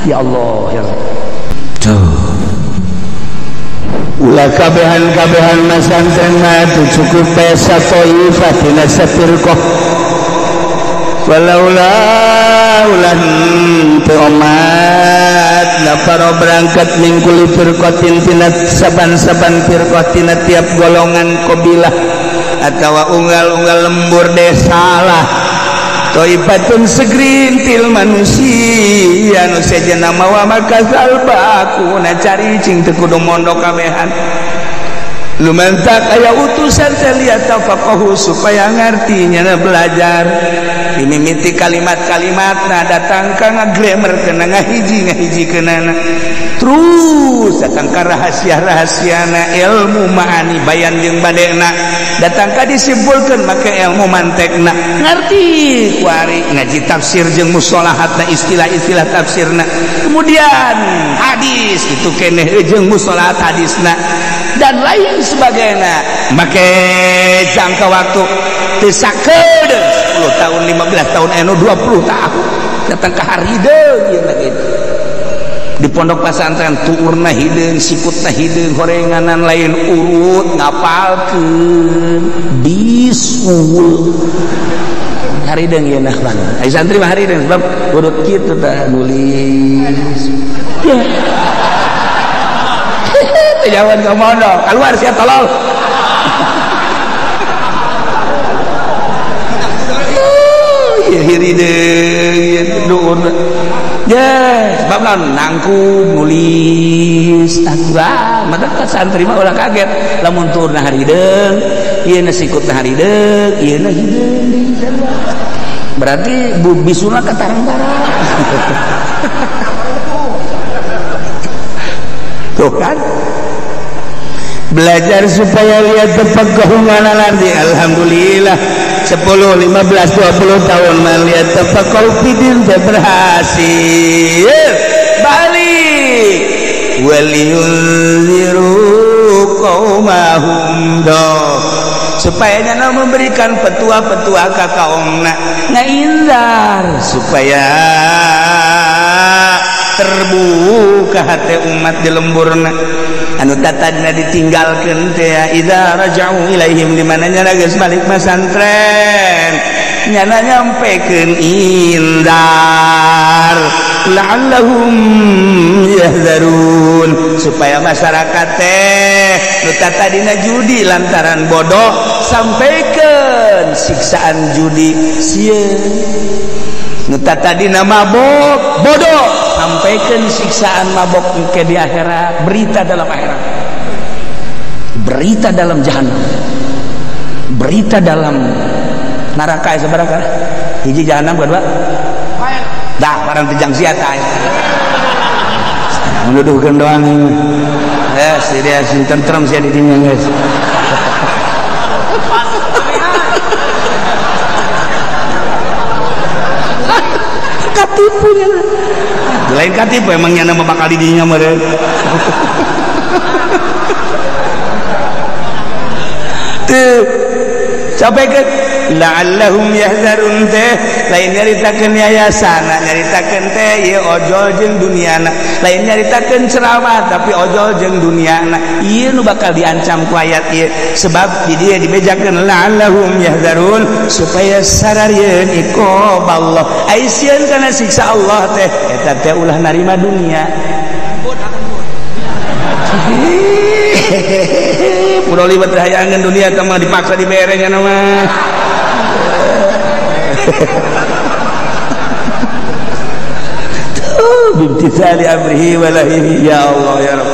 Ya Allah ya Rabb. Tuh. Ulah kabehan-kabehan masantren mah cukup pesa toifah tina safirqah. Walaula ulah teu omat nafaro berangkat mingkuli firqatin tina saban-saban firqah tina tiap golongan qabilah atawa unggal-unggal lembur desa lah. Toifatun segerintil manusia nu sejenna mawa makasal bakuna cari cing teu kudu mondok kabehan. Lumantak aya utusan teh liat tafaqahu supaya ngarti nyana belajar dimimiti kalimat-kalimatna datang ka ngagrammar kana ngahiji ngahijikeunana terus datang ka rahasia-rahasiana ilmu maani bayan jeung badena datang ka disimpulkeun make ilmu mantekna ngarti kuari ngaji tafsir jeung mustalahatna istilah-istilah tafsirna kemudian hadis itu keneh jeung mustalahat hadisna dan lain sebagainya make jangka waktu teu sakedeung 10 tahun 15 tahun anu 20 tahun datang ka harideung ieu kitu di pondok pesantren tuurna hideung sikutna hideung horenganan lain urut ngapalkeun bisul harideung ieu nah bang ai santri mah harideung sebab urut kitu tah nulis ya. Jangan ke mondok, keluar sia tolol. Ya hirideung ieu duurna. Ya, sebab naon nangkub nulis atuh maka ka santri mah ulah kaget lamun tuurna harideung, ieu na sikutna harideung, ieu na hideung. Berarti bisuna katarang-tarang. Tuh kan? Belajar supaya lihat tafaqquh nanti alhamdulillah 10, 15, 20 tahun melihat tafaqquh fidin berhasil balik waliyunziru qaumahum do supaya nyana memberikan petua-petua ka kaumna ngaindar supaya terbuka hati umat di lemburna anu tatadna ditinggalkeun teh idza raja'u ilaihim di mana nyana geus balik masantren nyana nyampekeun indar la'allahum yahzarun supaya masyarakat teh nu tatadina judi lantaran bodoh sampaikan siksaan judi sieun nu tatadina mabok bodoh sampaikan siksaan mabok ke di akhirat, berita dalam akhirat, berita dalam jahanam, berita dalam neraka. Seberapa hiji jahanam kedua dah barang tejang sia tah menuduhkeun doang yes dia sing tentrem sia di dinya guys. Katipu nya lain katipu emangnya nama bakal di dinya meureun. Tuh sampaikan la'allahum yahzarun teh lain nyaritakeun yayasan nyaritakeun teh ieu ojol jeung duniana lain nyaritakeun ceramah tapi ojol jeung duniana ieu nu bakal diancam ku ayat ieu sebab di dieu dibejakeun la'allahum yahzarun supaya sararieun iqab Allah ai sieun kana siksa Allah teh eta teh ulah narima dunia. Pulau libat hayangan dunia teh mah dipaksa dibere nya mah. Tuh bimtithali amrihi wa lahihi ya Allah ya Rabb.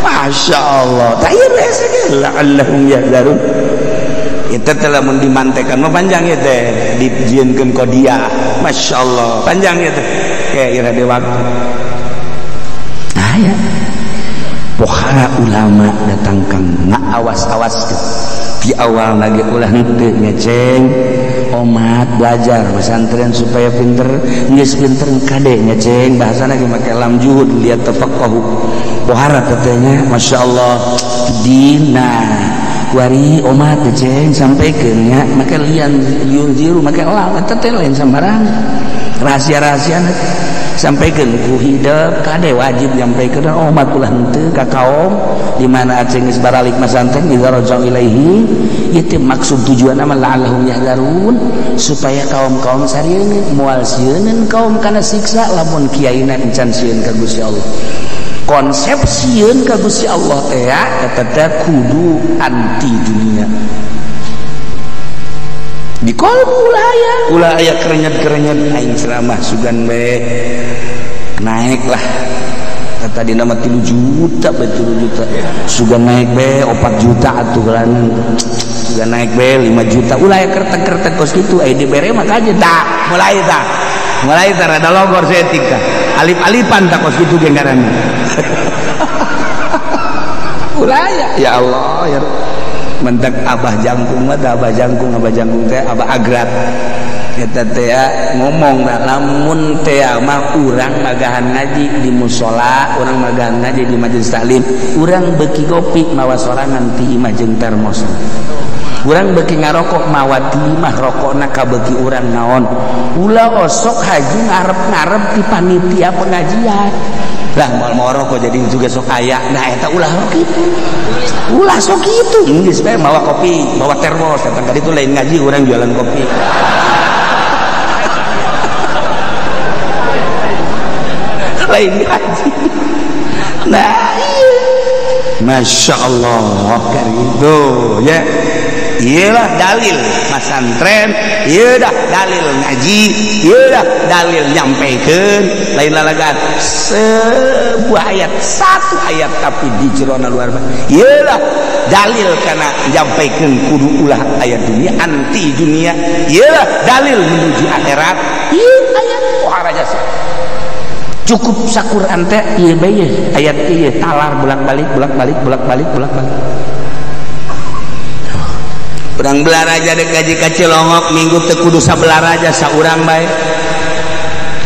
Masya Allah. Tayar la'allahum yahzarun. Itu telah mun dimantekan mah panjang ya teh dijieunkeun kodiah. Masya Allah panjang ya teh. Kayak ira de waktu. Nah ya. Pohara ulama datang kang ngaawas-awas di awal lagi ulah henteu ngeceng omat belajar pesantren supaya pinter geus pinter kade ngeceng bahasana ge make lam juhud lihat tafaqahu pohara tetehnya Masya Allah dina kuari omat ngeceng sampaikeun nya make lian yunziru make lam eta teh lain sambarang rahasia-rahasiana. Sampaikan ku hidep kade wajib nyampaikeun omat ulah henteu ka kaum di mana aceng geus baralik masantren idza rajau ilaihi ieu teh maksud tujuanna mah la'allahum yahzarun supaya kaum-kaum sarieun moal sieun kaum kana siksa lamun kiaina encan sieun ka Gusti Allah. Konsep sieun ka Gusti Allah teh eta teh kudu anti dunia. Di kolbu ulah aya kerenyet-kerenyet aing ceramah sugan bae naik lah tadi nama 3 juta bae 3 juta sugan naik bae 4 juta atuh gelangan sugan naik bae 5 juta ulah aya kertek-kertek kos kitu aya dibere mah kaje tah mulai tah rada logor saeutik tah alip-alipan tah kos kitu ge ngaranna ulah aya ya Allah ya mentak abah jangkung mah abah jangkung teh abah agrat eta teh ngomong lah lamun teh mah urang magahan ngaji di musala urang magahan ngaji di majelis taklim urang beuki kopi mawa sorangan ti imah jeung termos urang beuki ngarokok mawa ti imah rokokna kabeuki urang naon ulah osok haji ngarep-ngarep ti panitia pengajian lah moal mau rokok jadi juga sok aya nah eta ulah kitu ulah sok kitu geus bae mawa kopi mawa termos datang ka ditu lain ngaji urang jualan kopi lain ngaji nah iya Masya Allah karido ya iyalah dalil masantren iya dah dalil ngaji iya dah dalil nyampaikan lain lalagan sebuah ayat satu ayat tapi di jerona luar biasa iyalah dalil karena nyampaikan kudu ulah ayat dunia anti dunia iyalah dalil menuju akhirat iya ayat wah raja cukup sakuran teh ieu bae ayat ieu talar bolak-balik bolak-balik bolak-balik bolak-balik. Urang belaraja dek gaji ka Cilongok minggu teu kudu sabelaraja saurang bae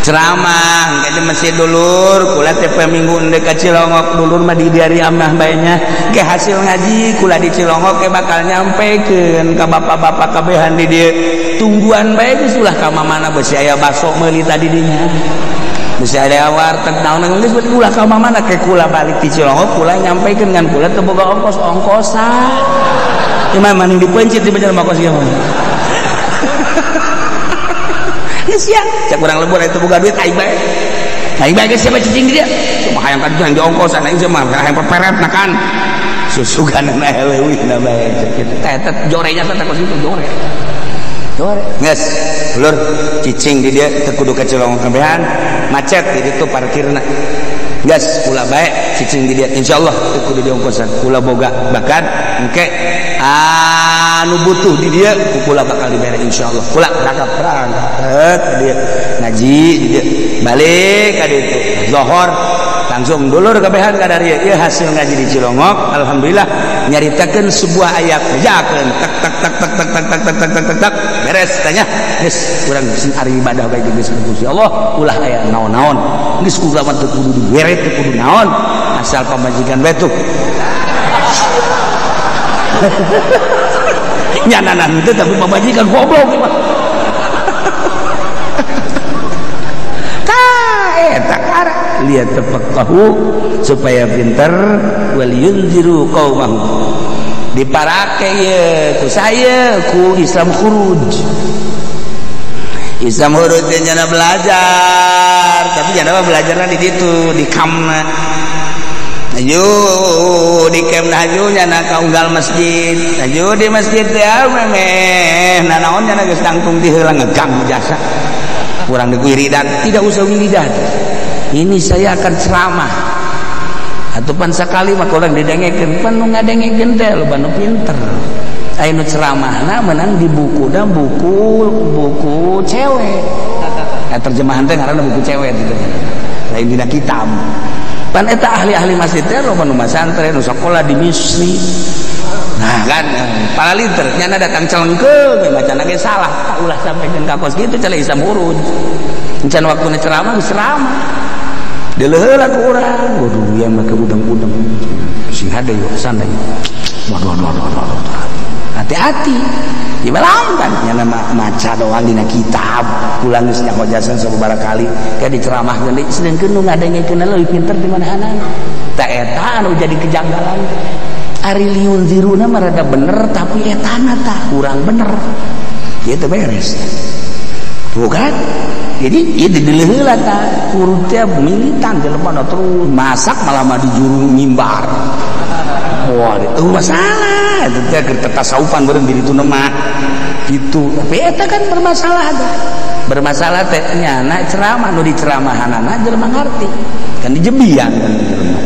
ceramah engke di masjid dulur kula teh poe minggu endek ka Cilongok dulur mah di diari amah bae nya ge hasil ngaji kula di Cilongok ge bakal nyampekeun ka bapak-bapak kabehan di dieu tungguan bae geus ulah ka mamana beusi aya baso meuli tadi dinya beusi aya warteg naon geus ulah ka mamana ke kula balik di Cilongok kula nyampekeun ngan kula teu boga ongkos ongkosan imam maning dipencit di banjar makos ieu mah. Geus sia, cek urang lembur eta boga duit aing bae. Aing bae geus siapa cicing di dia. Cuma hayang ka ditu hayang diongkosan aing mah hayang peperet na kan. Susuganana leuwihna bae cek kitu. Teh eta jorenya teh kos kitu jore. Jore. Geus, lur cicing di dia teu kudu ka Cilongok kabehan, macet di ditu parkirna. Gas kula bae cicing di dia insyaallah teu kudu diongkosan kula boga bahkan engke anu butuh di dia kula bakal dibere insyaallah kula berangkat berangkat dia ngaji di dia balik ka ditu zuhur langsung dulur kabehan ka dari ieu hasil ngaji di Cilongok alhamdulillah nyaritakeun sebuah ayat bejakeun tak tak tak tak tak tak tak tak tak tak tak tak beres tanya geus urang sing ari ibadah bae geus Gusti Allah ulah aya naon-naon geus kula mah teu kudu dibere teu kudu naon asal pamajikan bae tuh nyananan teu tapi pamajikan goblok mah tah eta kara lihat tafaqahu supaya pinter wal yunziru qaumahu diparake ieu ku saya ku Islam khuruj Islam khuruj teh nyana belajar tapi nyana mah belajarna di ditu di kamna aju di kamna aju nyana ka unggal masjid aju di masjid teh memeh nanaon nyana geus tangtung ti heula ngegang jasa kurang di wiridan tidak usah wiridan ini saya akan ceramah atuh pan sakali mah kurang didengekeun pan nu ngadengekeun teh loba nu pinter aya nu ceramahna meunang di bukuna buku cewek nah, terjemahan teh ngaranna buku cewek gitu lain dina kitab pan eta ahli-ahli masjid teh loba nu masantren nu sakola di Misri nah kan para liter nyana datang celengkeung macana ge salah tak ulah sampekeun ka kos kitu cale Islam huruj encan waktuna ceramah geus ceramah dileheula ku urang waduh yang make udang-udang sing hade yo santai waduh waduh waduh hati-hati Ieu lain kan nya maca doang dina kitab ulang geus nyaho jasan sababaraha kali kayak diceramahkeun deui sedengkeun nu ngadengekeun leuwih pinter di mana-mana tah eta anu jadi kejanggalan. Ari liunziruna mah rada bener tapi etana tah kurang bener ieu teh beres bukan. Jadi ieu dideuleuh heula tah kurut teh militan jelema terus masak malah mah dijuru mimbar. Wah itu masalah itu teh keur tasawufan bareng diri itu mah gitu. Tapi eta kan bermasalah teh. Bermasalah teh nyana ceramah nu diceramahanana jelema ngarti kan dijebian kan jelema.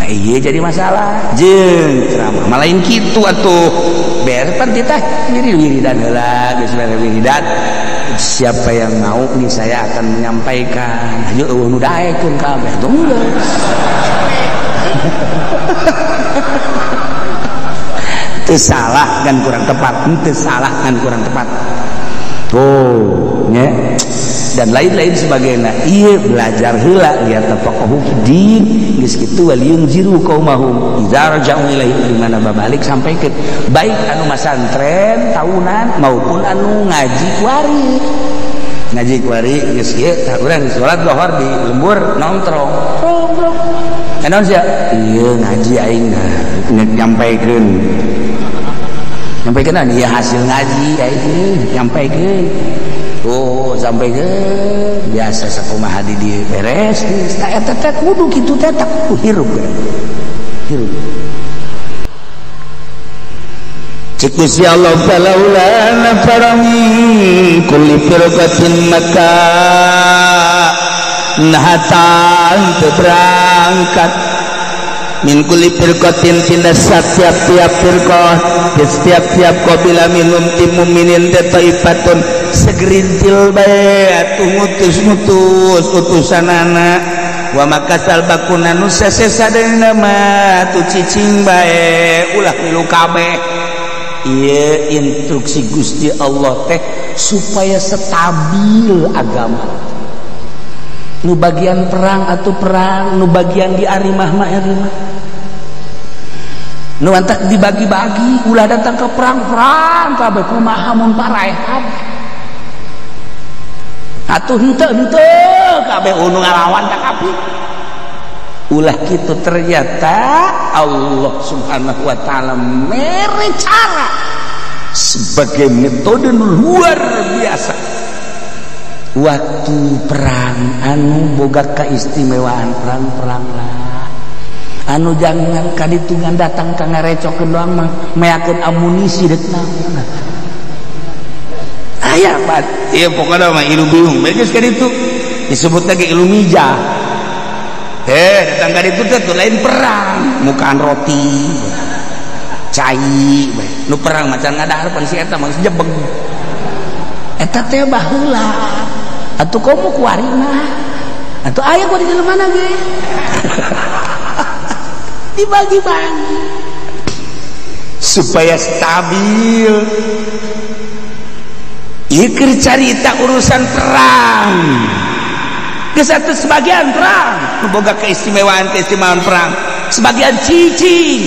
Nah iya jadi masalah jeung ceramah malain kitu atuh beres pan titah wiri-wiridan heula geus beres wiridan siapa yang mau nih saya akan menyampaikan ayo eueuh nu daekeun kabeh tuh geus. Itu salah kan kurang tepat, itu salah kan kurang tepat. Oh, nya dan lain-lain sebagainya. Iya belajar heula lihat tafaqahu din geus kitu waliyunziru qaumahum idza raja'u ilaihi di mana babalik sampaikeun baik anu masantren tahunan maupun anu ngaji kuari. Ngaji kuari geus kieu tah urang salat lohor di lembur nongtrong. Nongtrong. Naon sia? Ieu ngaji aing nyampaikeun. Nyampaikeun ieu hasil ngaji aing nyampaikeun. Oh, sampaikeun biasa sakumaha di dieu beres geus tah eta teh kudu kitu teh tak kudu hirup. Hirup. Cek Gusti Allah falaula nafara min kulli firqatin maka nahatan berangkat min kulli firqatin tinda setiap-tiap firqah setiap-tiap qabila minum tim mukminin teh taifatun segerintil bae atuh ngutus-ngutus utusanana wa makasal bakuna nu sesesa mah atuh cicing bae ulah milu kabeh. Iya instruksi Gusti Allah teh supaya stabil agama. Nu bagian perang atau perang, nu bagian di arimah mah arimah. Nu antak dibagi-bagi, ulah datang ke perang-perang kabeh kumaha mun paraeh kabeh. Atuh henteu-henteu kabeh unu ngalawan ka kafir. Ulah kitu ternyata Allah Subhanahu wa taala mere cara sebagai metode luar biasa. Waktu perang anu boga keistimewaan perang-perang lah. Anu jangan kaditungan datang ka ngarecokeun doang mah meakeun amunisi deuk naon. Aya pat ieu pokona mah ilmu bingung geus kaditu disebut lagi ilmu mijah. Datang ka ditu teh lain perang, mukaan roti. Cai bae. Nu perang macan ngadahar pan si eta mah geus jebeng. Eta teh baheula. Atuh komo kuari mah. Atuh aya kuari di mana ge? Dibagi-bagi supaya stabil. Ieu keur carita urusan perang. Geus atuh sebagian perang, boga keistimewaan-keistimewaan perang, sebagian cicing.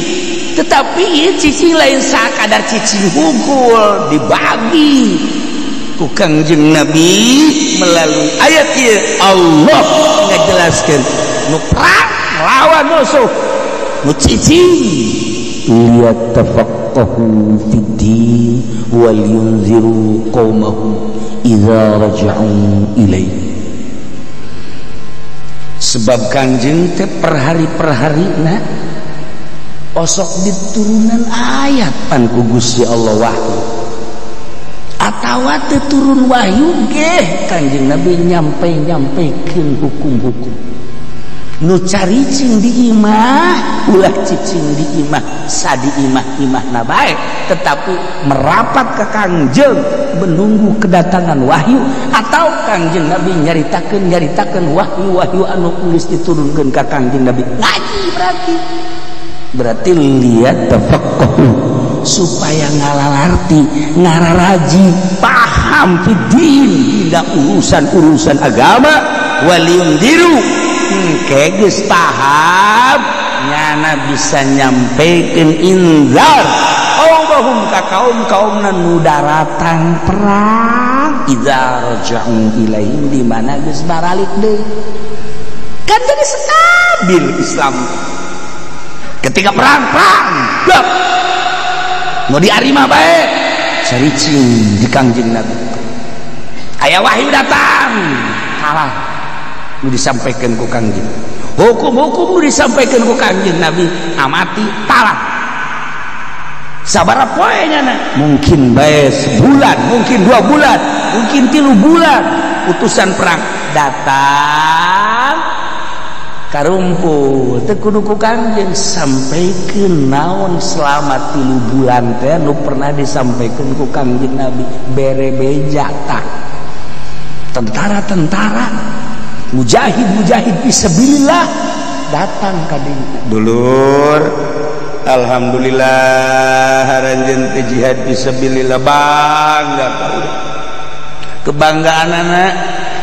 Tetapi ieu cicing lain sakadar cicing hungkul, dibagi ku Kangjeng Nabi melalui ayat ieu Allah ngajelaskeun nu perang lawan musuh, nu cicing liyatafaqahu fid-din wal yunziru qaumahum idza raja'u ilaihi. Sebab Kangjeng teh per hari-perharina osok diturunan ayat pan ku Gusti Allah wahyu atawa teu turun wahyu geh Kangjeng Nabi nyampe-nyampekeun hukum-hukum nu caricing di imah ulah cicing di imah sadi imah-imahna bae tetapi merapat ke Kangjeng menunggu kedatangan wahyu atau Kangjeng Nabi nyaritakeun wahyu-wahyu anu geus diturunkeun ka Kangjeng Nabi ngaji berarti lihat tafaqquh supaya ngalalarti ngararaji paham fidin dina urusan-urusan agama waliyundiru geus paham nyana bisa nyampekeun inzar. Oh qaumahum ka kaum-kaumna nu daratang perang idza raja'u ilaihim di mana geus baralik deui. Kan jadi stabil Islam. Ketika perang-perang mau diarima bae saricing di Kangjeng Nabi. Aya wahyu datang kalah nu disampaikan ku Kangjeng. Hukum-hukum nu disampaikan ku Kangjeng Nabi amati talah. Sabaraha poe nya mungkin bae sebulan, mungkin 2 bulan, mungkin 3 bulan utusan perang datang karumpul teu kudu ku Kangjeng sampaikeun naon selama 3 bulan teh nu pernah disampaikeun ku Kangjeng Nabi bere beja tah. Tentara-tentara mujahid-mujahid fisabilillah datang ka dieu. Dulur, alhamdulillah haranjeun teh jihad fisabilillah bangga ka urang. Kebanggaanana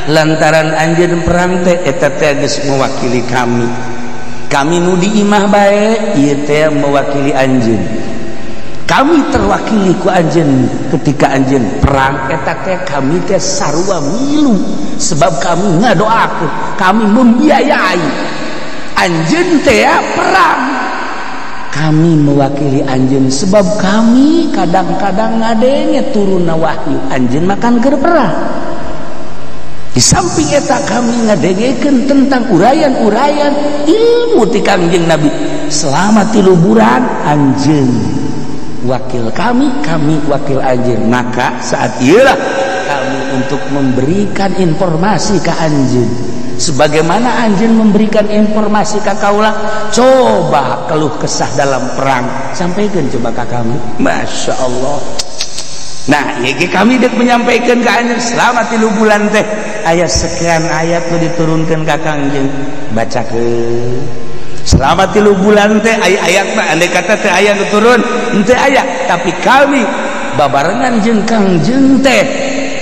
lantaran anjeun perang teh eta teh geus mewakili kami. Kami nu di imah bae ieu teh mewakili anjeun. Kami terwakili ku anjeun ketika anjeun perang eta teh kami teh sarua milu sebab kami ngadoakeun, kami membiayai. Anjeun teh perang. Kami mewakili anjeun sebab kami kadang-kadang ngadenge turunna wahyu anjeun makan keur perang. Di samping eta kami ngadengekeun tentang uraian-uraian ilmu ti Kangjeng Nabi selama 3 bulan anjeun wakil kami, kami wakil anjeun. Maka saat ieulah kami untuk memberikan informasi ke anjeun. Sebagaimana anjeun memberikan informasi ke kaula, coba keluh kesah dalam perang sampaikan coba ke kami. Masya Allah. Nah, ieu kami dek menyampaikan ke anjeun selama 3 bulan teh ayat sekian ayat nu diturunkan ka Kangjeng, bacakeun. Selama 3 bulan teh ayat mah andai kata teh aya nu turun, henteu aya, tapi kami babarengan jeung Kangjeng teh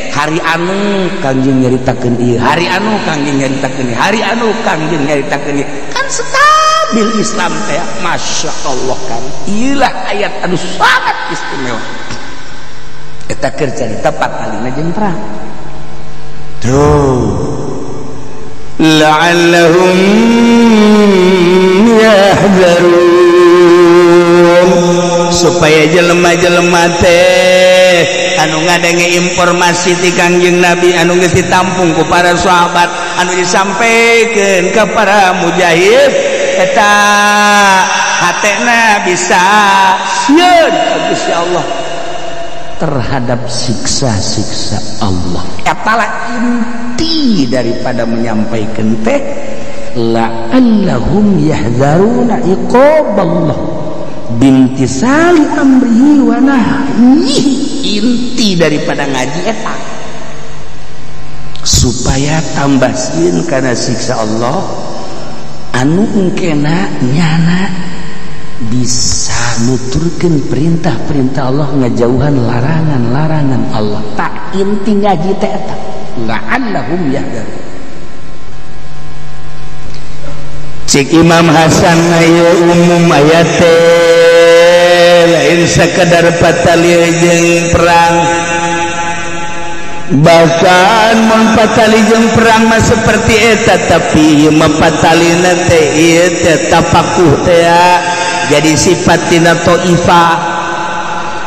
hari anu Kangjeng nyaritakeun ieu, hari anu Kangjeng nyaritakeun ieu, hari anu Kangjeng nyaritakeun ieu. Kan stabil Islam teh, Masya Allah kan. Ieulah ayat anu sangat istimewa. Eta keur carita patalina jeung perang. Tuh. La'allahum yahzarun, supaya jelema-jelema teh anu ngadenge informasi ti Kangjeng Nabi anu geus ditampung ku para sahabat anu disampaikeun ka para mujahid eta hatena bisa sieun ka Gusti Allah terhadap siksa-siksa Allah. Etalah inti daripada menyampaikan teh la'allahum yahzaruna iqaballah bintisali amrihi wa nahyihi. Inti daripada ngaji eta supaya tambah sieun kana siksa Allah anu engkena nyana bisa nuturkeun perintah-perintah Allah, ngajauhan larangan-larangan Allah. Tak inti ngaji teh eta la'allahum yahzarun. Cik Imam Hasan ayo umum ayat teh lain sakadar patali jeung perang, bahkan mun patali jeung perang mah seperti eta, tapi ieu mah patalina teh ieu teh tapakuh teh jadi sifat tina to'ifah.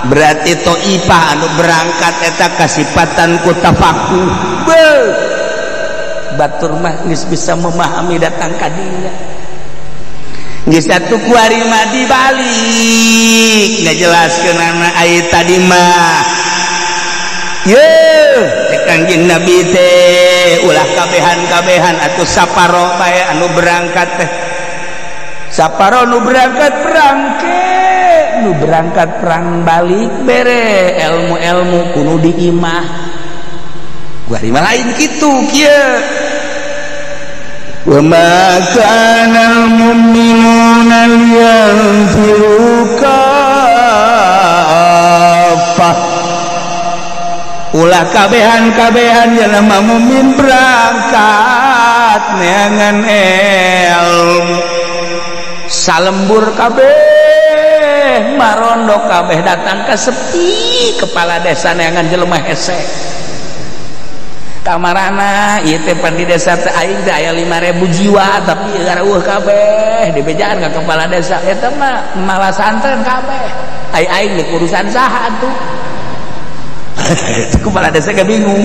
Berarti to'ifah anu berangkat eta kasipatan ku tafakuh. Beuh, batur mah geus bisa memahami datang ka dinya. Geus atuh kuari mah dibalik ngajelaskeunana aya tadi mah. Yeuh, cek Kangjeng Nabi teh ulah kabehan-kabehan atuh saparo bae anu berangkat teh. Saparo nu berangkat perang ke, nu berangkat perang balik bere ilmu-ilmu kudu di imah. Kuari mah lain kitu kieu. Wa ma kana al-mu'minuna liyanfiru kaffah. Ulah kabehan-kabehan jelema mukmin berangkat neangan ilmu. Salembur kabeh marondo kabeh datang ke sepi kepala desa neangan jelema hese. Kamarana ieu teh pan di desa teh aing teh aya 5000 jiwa tapi gareuh kabeh dibejaan ka kepala desa eta mah malah santren kabeh. Ai aing deuk urusan saha atuh. Kepala desa ge bingung.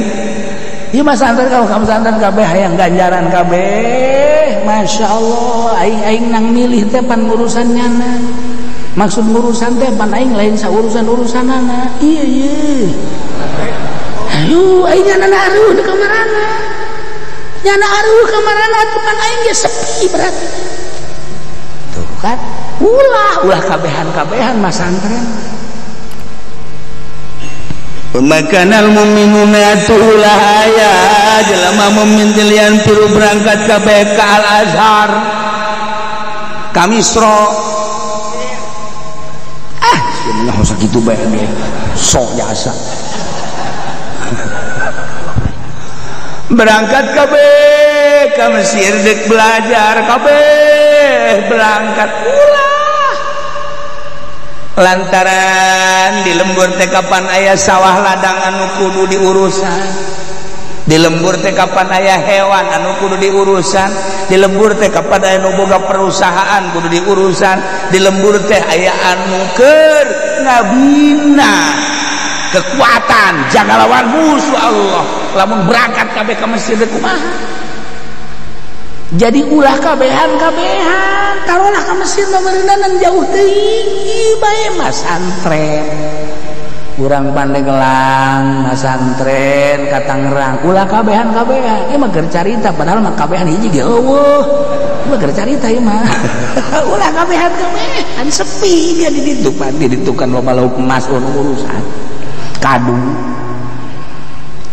Ieu mah santren kalau kamu santren kabeh hayang ganjaran kabeh. Masya Allah aing aing nang milih teh pan urusan nyana. Maksud urusan teh pan aing lain saurusan-urusanana. Iya iya. Aduh aing nyana aruh di kamarana. Nyana aruh kamarana atuh pan aing ge sepi berarti. Tuh kan ulah ulah kabehan-kabehan mah santren. Pemakanal mu'minuna ulah aya jelema mukmin tilian tiru berangkat kabeh ka Al Azhar ka Misra. Ah sebenarnya usah kitu bae ge sok jasa. Berangkat kabeh ka Mesir dek belajar kabeh berangkat ulah lantaran di lembur teh kapan aya sawah ladang anu kudu diurusan, di lembur teh kapan aya hewan anu kudu diurusan, di lembur teh kapan aya nu boga perusahaan kudu diurusan, di lembur teh aya anu keur ngabina kekuatan jaga lawan musuh Allah. Lamun berangkat kabeh ka Mesir teh kumaha? Jadi ulah kabehan-kabehan taruhlah ka Mesir mah jauh teuing bae mah santren. Urang Pandeglang masantren ka Tangerang ulah kabehan-kabehan ieu mah keur carita padahal mah kabehan hiji ge eueuh. Ieu mah keur carita ieu mah. Ulah kabehan-kabehan sepi dia di ditu pan di ditu kan loba lauk emas urusan kadu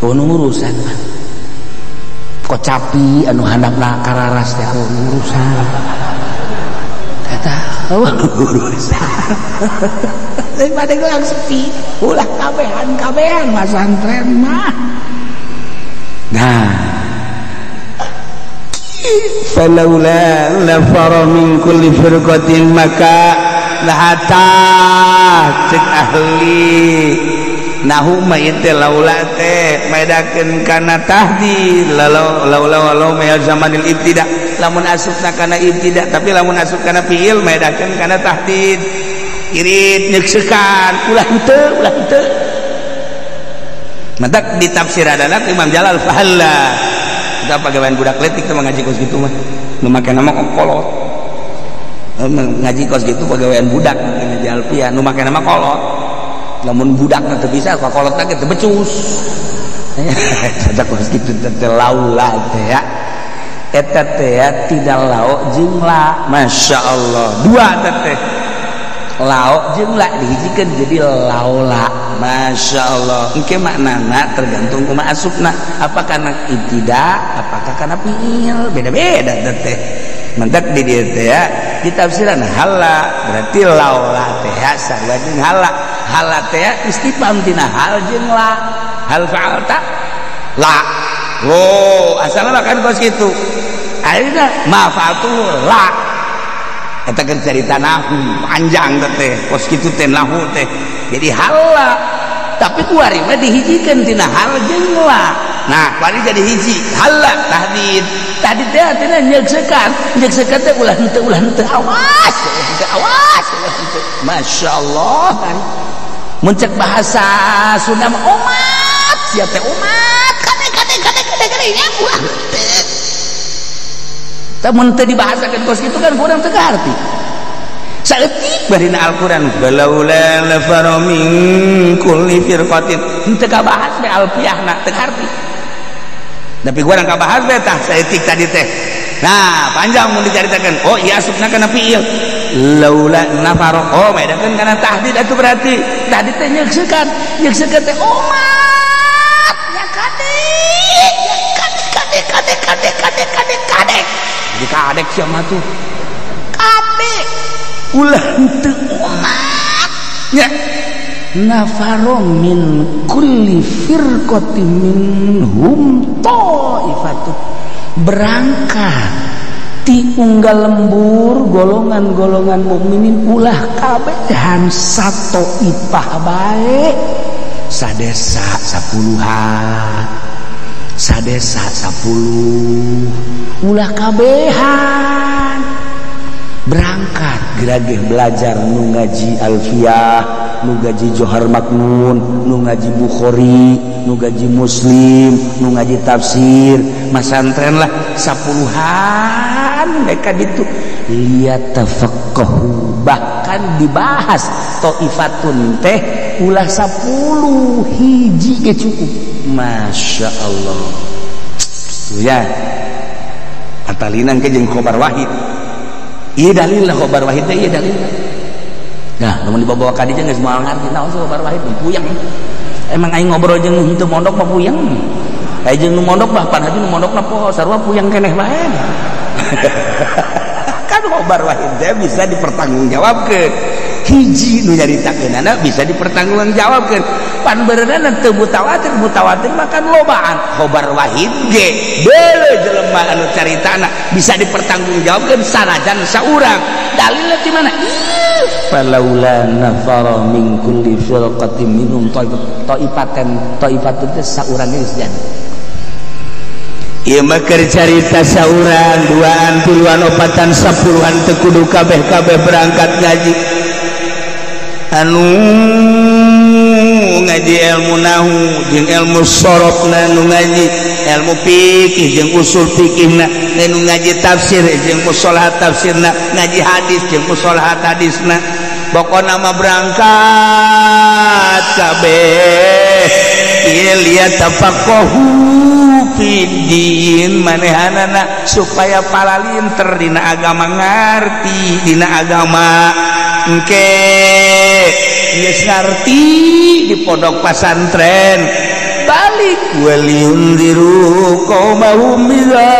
urusan mah. Kocapi anu handapna kararas teh urusan eta urusan lain Pandeglang sepi ulah kabehan-kabehan masantren mah. Nah falaula nafara min kulli firqatin maka lahata cek ahli nahu ma ieu laula teh medakeun kana tahdid laula walau ma zamanil ibtida lamun asupna kana ibtida tapi lamun asup kana fiil medakeun kana tahdid irit nyeksekan ulah henteu ulah henteu. Matak ditafsiranana Imam Jalal fahalla kita pagawean budak letik teh ngaji kos kitu mah nu make nama kolot ngaji kos kitu pagawean budak ngaji alfiah nu make nama kolot. Lamun budak teu bisa ka kolotna ge teu becus. Cocok kos kitu teh laula teh ya. Eta teh ya tidak lao jeung la. Masya Allah. Dua teh. Lao jeung la dihijikeun jadi laula. Masya Allah. Engke maknana tergantung kumaha asupna. Apakah kana ibtida, apakah kana fiil, beda-beda teh. Mentak di dieu teh ya ditafsiran hala berarti laula teh ya sarua jeung hala. Hala teh istifham tina hal jeung la. Hal fa'alta la. Oh, asalna kan kos kitu. Ayeuna ma fa'altu la. Eta keur carita nahu panjang teh kos kitu teh nahu teh. Jadi hala tapi kuari mah dihijikeun tina hal jeung la. Nah, kuari jadi hiji hala tahdid. Tadi teh artinya nyeksekan, nyeksekan teh ulah henteu awas, ulah henteu awas, ulah henteu. Masya Allah. Muncak bahasa Sunda mah umat, sia teh umat, kade kade kade kade kade nya ulah henteu. Tah mun teu dibahasakeun kos kitu kan kurang teu kaharti. Saeutik barina Al-Qur'an balaula nafara min kulli firqatin henteu kabahas be alfiahna teu kaharti. Tapi gua rangka bahas be tah saeutik tadi teh. Nah, panjang mun dicaritakeun. Oh, iya asupna kana fiil. Laula nafaro. Oh, medakeun kana tahdid atuh berarti. Tahdid teh nyeksekan, nyeksekan teh umat nya kade. Ya kade kade kade kade kade kade kade. Jadi kadek sia mah tuh. Kade. Ulah henteu umat. Nya nafaro min kulli firqatin minhum ta'ifatu berangkat Ti unggal lembur golongan-golongan mukminin ulah kabehan sato ipah bae sadesa 10-an sadesa 10 ulah kabehan berangkat gerageh belajar nu ngaji alfiyah, nu ngaji Johar Maknun, nu ngaji Bukhari, nu ngaji Muslim, nu ngaji tafsir, masantren lah 10-an mereka ditu liyatafaqahu, bahkan dibahas to'ifatun teh ulah 10 hiji ge cukup. Masya Allah ya atalinan ke jeung khobar wahid. Iya dalil lah khobar wahid teh, iya dalil. Nah, lamun dibawa ka dieu geus moal ngarti naon sih khobar wahid, puyeng. Emang aing ngobrol jeung nu henteu mondok mah puyeng. Aing jeung nu mondok mah pan haji nu mondokna poho sarua puyeng keneh bae. Kan khobar wahid teh bisa dipertanggungjawabkeun. Hiji nu nyaritakeunana bisa dipertanggungjawabkeun. Pan beureunan teu mutawatir, mutawatir mah kan lobaan. Khobar wahid ge deuleu jelema anu caritana bisa dipertanggungjawabkeun sanajan saurang. Dalilna ti mana? Falaula nafara min kulli firqatin minhum ta'ifatan, ta'ifatun teh saurang geus jadi. Ieu mah keur carita saurang, duaan, tiluan, opatan, 10-an teu kudu kabeh-kabeh berangkat ngaji. Anu ngaji ilmu nahu jeung ilmu sorofna, nu ngaji ilmu fikih jeung usul fikihna, nu ngaji tafsir jeung musholahat tafsirna, ngaji hadis jeung musholahat hadisna. Pokona mah berangkat kabeh ieu liyatafaqahu fiddin, manehanana supaya palalinter dina agama, ngarti dina agama. Engke geus ngarti di pondok pasantren balik waliyundiru qaumahum idza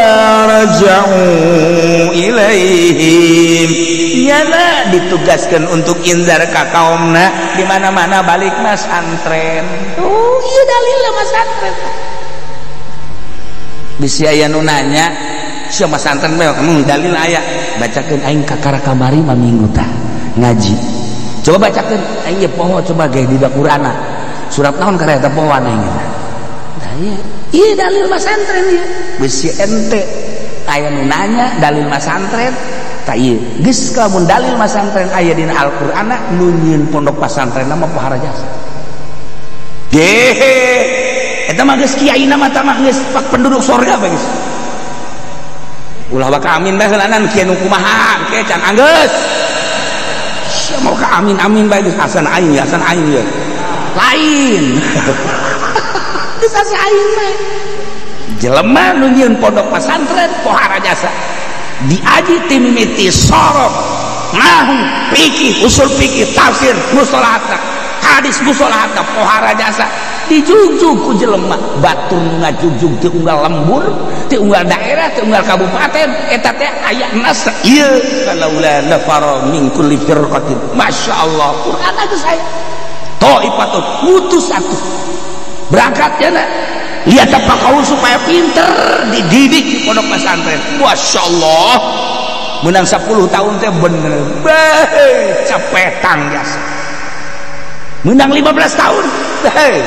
raja'u ilaihim, nyana ditugaskan untuk inzar ka kaumna di mana-mana balik masantren. Oh iya dalilna masantren. Bisi aya nu nanya sia masantren bae emang dalil aya, bacakeun aing kakara kamari mah minggu tah ngaji. Coba bacakeun aing ye poho coba ge di Qur'ana. Surat naon karya eta pohoan aing. Nah iya, ieu dalil masantren ieu. Bisi ente aya nu nanya dalil masantren tah ieu. Geus lamun dalil masantren aya dina Al-Qur'ana nu nyieun pondok pasantrenna mah pohara jasa. Gehe eta mah geus kiai na mah mah geus pak penduduk surga bae geus. Ulah baka amin bae heulanan kieu nu kumaha ke can anggeus. Sia mau ka amin amin bae geus asan aing ya, asan aing ya. Lain. Geus asa aing bae. Jelema nu nyieun pondok pasantren pohara jasa. Diaji ti mimiti sorof, nahu, fikih, usul fikih, tafsir, musholahatna, hadis musholahatna pohara jasa. Dijugjug ku jelema batur ngajugjug ti unggal lembur, ti unggal daerah, ti unggal kabupaten eta teh aya nas ieu falaula nafara min kulli firqatin. Masya Allah Quran geus aya ta'ifatun ngutus atuh berangkat ya nak lihat apa kau supaya pinter dididik di pondok pesantren. Masya Allah menang 10 tahun teh bener beh cepetang jasa. Menang 15 tahun hei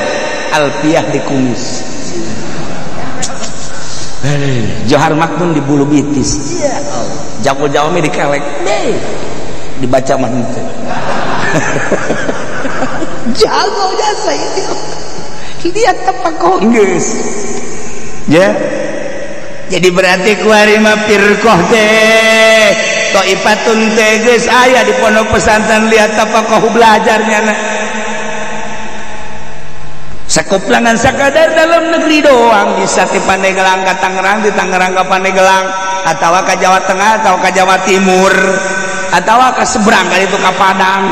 alfiah dikumis, Johar Maknun di bulu bitis, ya Allah, jago-jago dikelek deh dibaca mah henteu. Jago jasa ini dia tepakoh geus ya. Jadi berarti kuari mah firqah teh ta'ifatun teh geus aya di pondok pesantren lihat tapakoh belajarnya na. Sakoplangan sakadar dalam negeri doang bisa di Pandeglang ka Tangerang, di Tangerang ka Pandeglang, atawa ka Jawa Tengah atau ka Jawa Timur atau ka seberang kali itu ka Padang.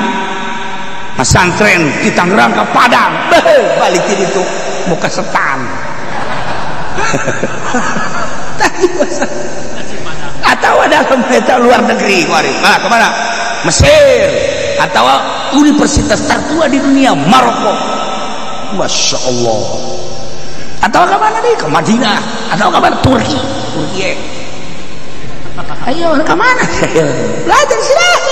Pesantren di Tangerang ka Padang, beuh balik di itu muka setan. Atau dalam eta luar negeri kuari. Nah, kemana? Mesir atau universitas tertua di dunia Maroko. Masya Allah. Atau ke mana nih? Ke Madinah. Atau ke mana? Turki. Turki. Ayo ke mana? Belajar silakan.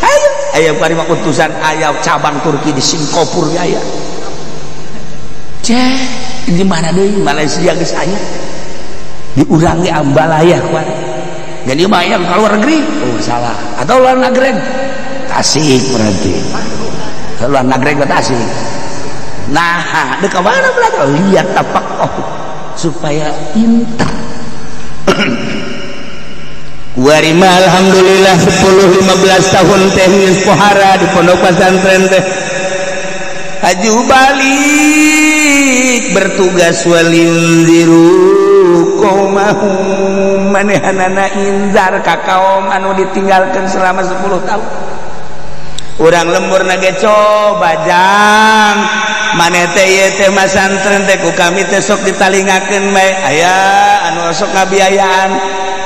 Ayo, ayo kuari mah utusan aya cabang Turki di Singapura ge aya. Ceh, di mana deui Malaysia geus aya. Di urang ge ambalaya kuari. Jadi mah aya ka luar negeri. Oh, salah. Atau luar negeri. Tasik berarti. Luar negeri ke Tasik. Nah, deuk ka mana belajar? Lihat tapak oh supaya pintar. Kuari mah alhamdulillah 10-15 tahun teh geus pohara di pondok pesantren teh. Haju balik bertugas waliyunziru qaumahum manehanana inzar ka kaum anu ditinggalkeun selama 10 tahun. Urang lembur nage coba jang maneh teh ieu teh masantren teh ku kami teh sok ditalingakeun bae aya anu sok ngabiayaan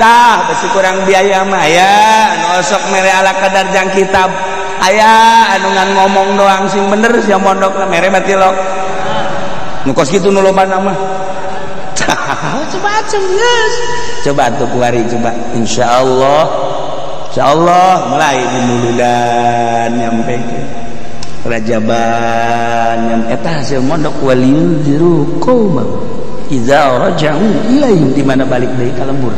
tah besi kurang biaya mah aya anu sok mere ala kadar jang kitab aya anu ngan ngomong doang sing bener sia mondokna mere mah tilok nu kos kitu nu lobana mah. Coba geus coba atuh kuari coba insyaallah insyaallah mulai di muludan nyampe ke rajaban yang eta hasil mondok waliyunziru qaumahum idza raja'u ilaihim di mana balik deui ka lembur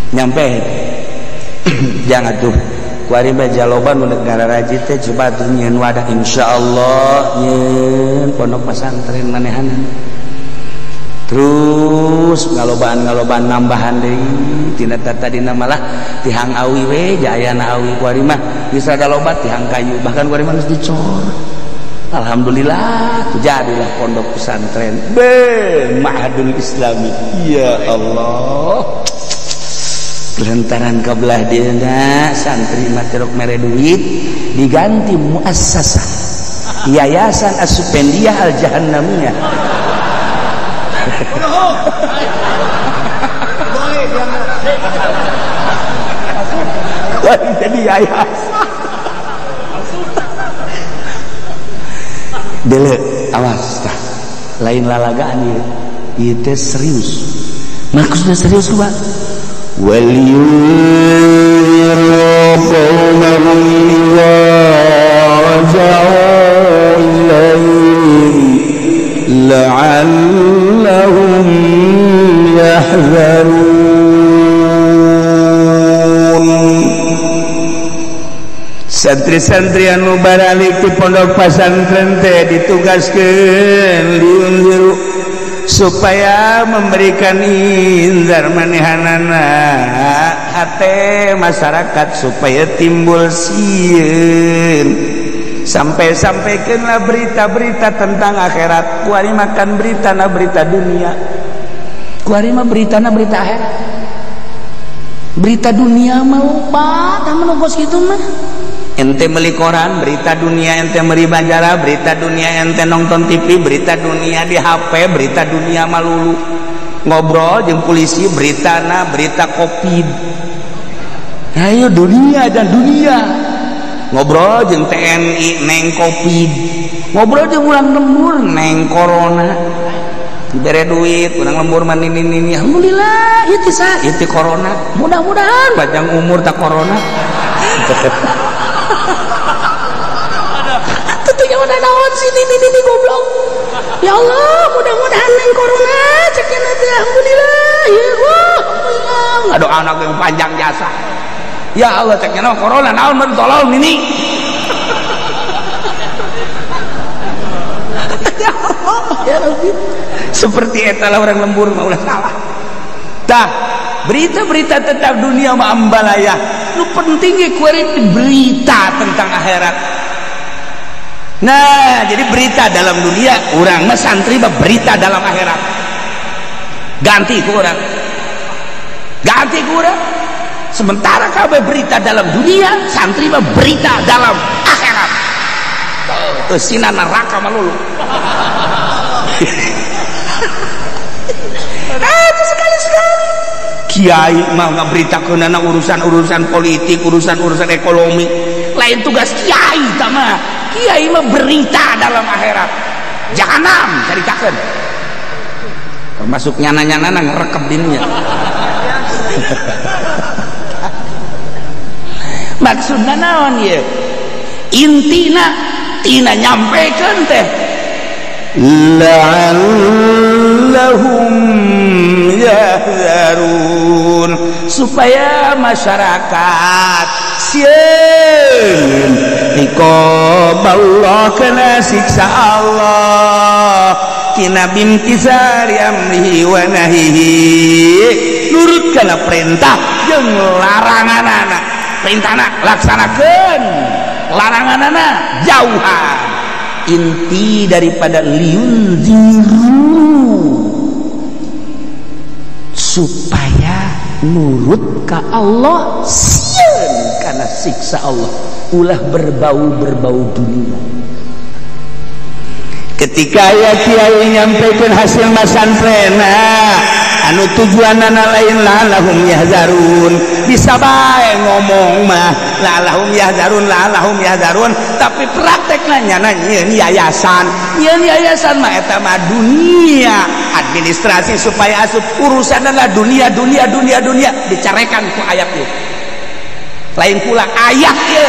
nyampe. Jangan tuh kuari mah jaloba nu negara raji teh coba tuh nyieun wadah insyaallah nyieun pondok pesantren manehanan terus ngalobaan-ngalobaan nambahan deui tina tadina malah tihang awi we jayana awi kuari mah geus rada loba tihang kayu bahkan kuari mah geus dicor. Alhamdulillah tuh jadilah pondok pesantren be Ma'hadul Islami. Ya Allah, lantaran kabelah dieuna santri mah terok mere duit diganti muassasah Yayasan As-Supendiyah Al-Jahannamiyah. Wah, jadi yayasan. Dele, awas tah. Lain lalagaan ieu. Ieu teh serius. Maksudnya serius ku, Pak. Waliyunziru qaumahum idza raja'u ilaihim la'allahum yahzarun. Santri-santri anu baralik di pondok pesantren teh ditugaskeun liunziru supaya memberikan inzar manehanana hate masyarakat supaya timbul sieun. Sampai-sampaikanlah berita-berita tentang akhirat. Kuari makan berita na berita dunia. Kuari mah berita na berita akhirat. Berita dunia mah lupa, tah mun kos kitu mah. Ente beli koran berita dunia, ente beli majalah berita dunia, ente nonton TV berita dunia, di HP berita dunia malulu. Ngobrol jeung polisi berita na berita Covid. Ayo dunia dan dunia. Ngobrol jeung TNI neng Covid. Ngobrol jeung urang lembur neng corona. Dibere duit urang lembur mah nini nini. Alhamdulillah ieu teh sa, ieu teh corona. Mudah-mudahan panjang umur tak corona. Tentunya udah naon sih ini ini goblok. Ya Allah, mudah-mudahan neng corona ceknya nanti alhamdulillah. Ya wah, alhamdulillah. Aduh anak yang panjang jasa. Ya Allah ceknya no corona naon mun tolol nini. Ya Allah, ya Rabbi. Seperti eta lah orang lembur mah ulah salah. Tah, berita-berita tentang dunia mah ambalaya. Nu penting ge kuari berita tentang akhirat. Nah, jadi berita dalam dunia, urang mah santri mah berita dalam akhirat. Ganti ku urang. Ganti ku urang. Sementara kabeh berita dalam dunia, santri mah berita dalam akhirat. Eusina neraka malulu. Itu sekali-sekali. Kiai mah ngaberitakeunana urusan-urusan politik, urusan-urusan ekonomi. Lain tugas kiai tah mah. Kiai mah berita dalam akhirat. Jahanam caritakeun. Termasuk nyana-nyana ngerekep dirinya. Maksudna naon ieu? Intina tina nyampekeun teh la'allahum yahzarun, supaya masyarakat sieun iqab Allah kana siksa Allah tina bimtisari amrihi wa nahihi, nurut kana perintah jeung laranganana, perintahna laksanakeun, laranganana jauhan. Inti daripada liunziru supaya nurut ka Allah, sieun kana siksa Allah, ulah berbau-berbau dunia. Ketika aya kiai nyampaikan hasil masantrena anu tujuanana lain la'allahum yahzarun, bisa bae ngomong mah la'allahum yahzarun la'allahum yahzarun, tapi praktekna nyana nyieun yayasan, nyieun yayasan mah eta mah dunia administrasi supaya asup urusanna dunia dunia dunia dunia, dicarekan ku ayat ieu. Lain pula ayat ieu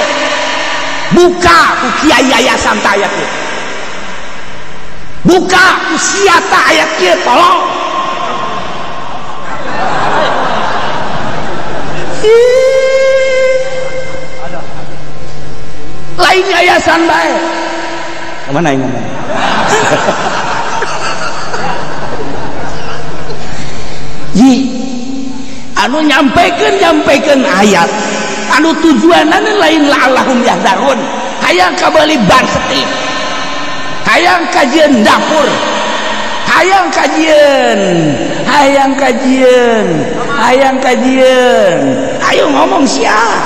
buka ku kiai yayasan ta ayat ieu, buka ku sia ta ayat ieu, tolong. Lain yayasan bae. Kemana yang ngomong? Yi, anu nyampaikan ayat, anu tujuanana lain la'allahum yahzarun, hayang kabeli ban setik, hayang kajian dapur, hayang kajian, hayang kajian, hayang kajian, ayo ngomong siap.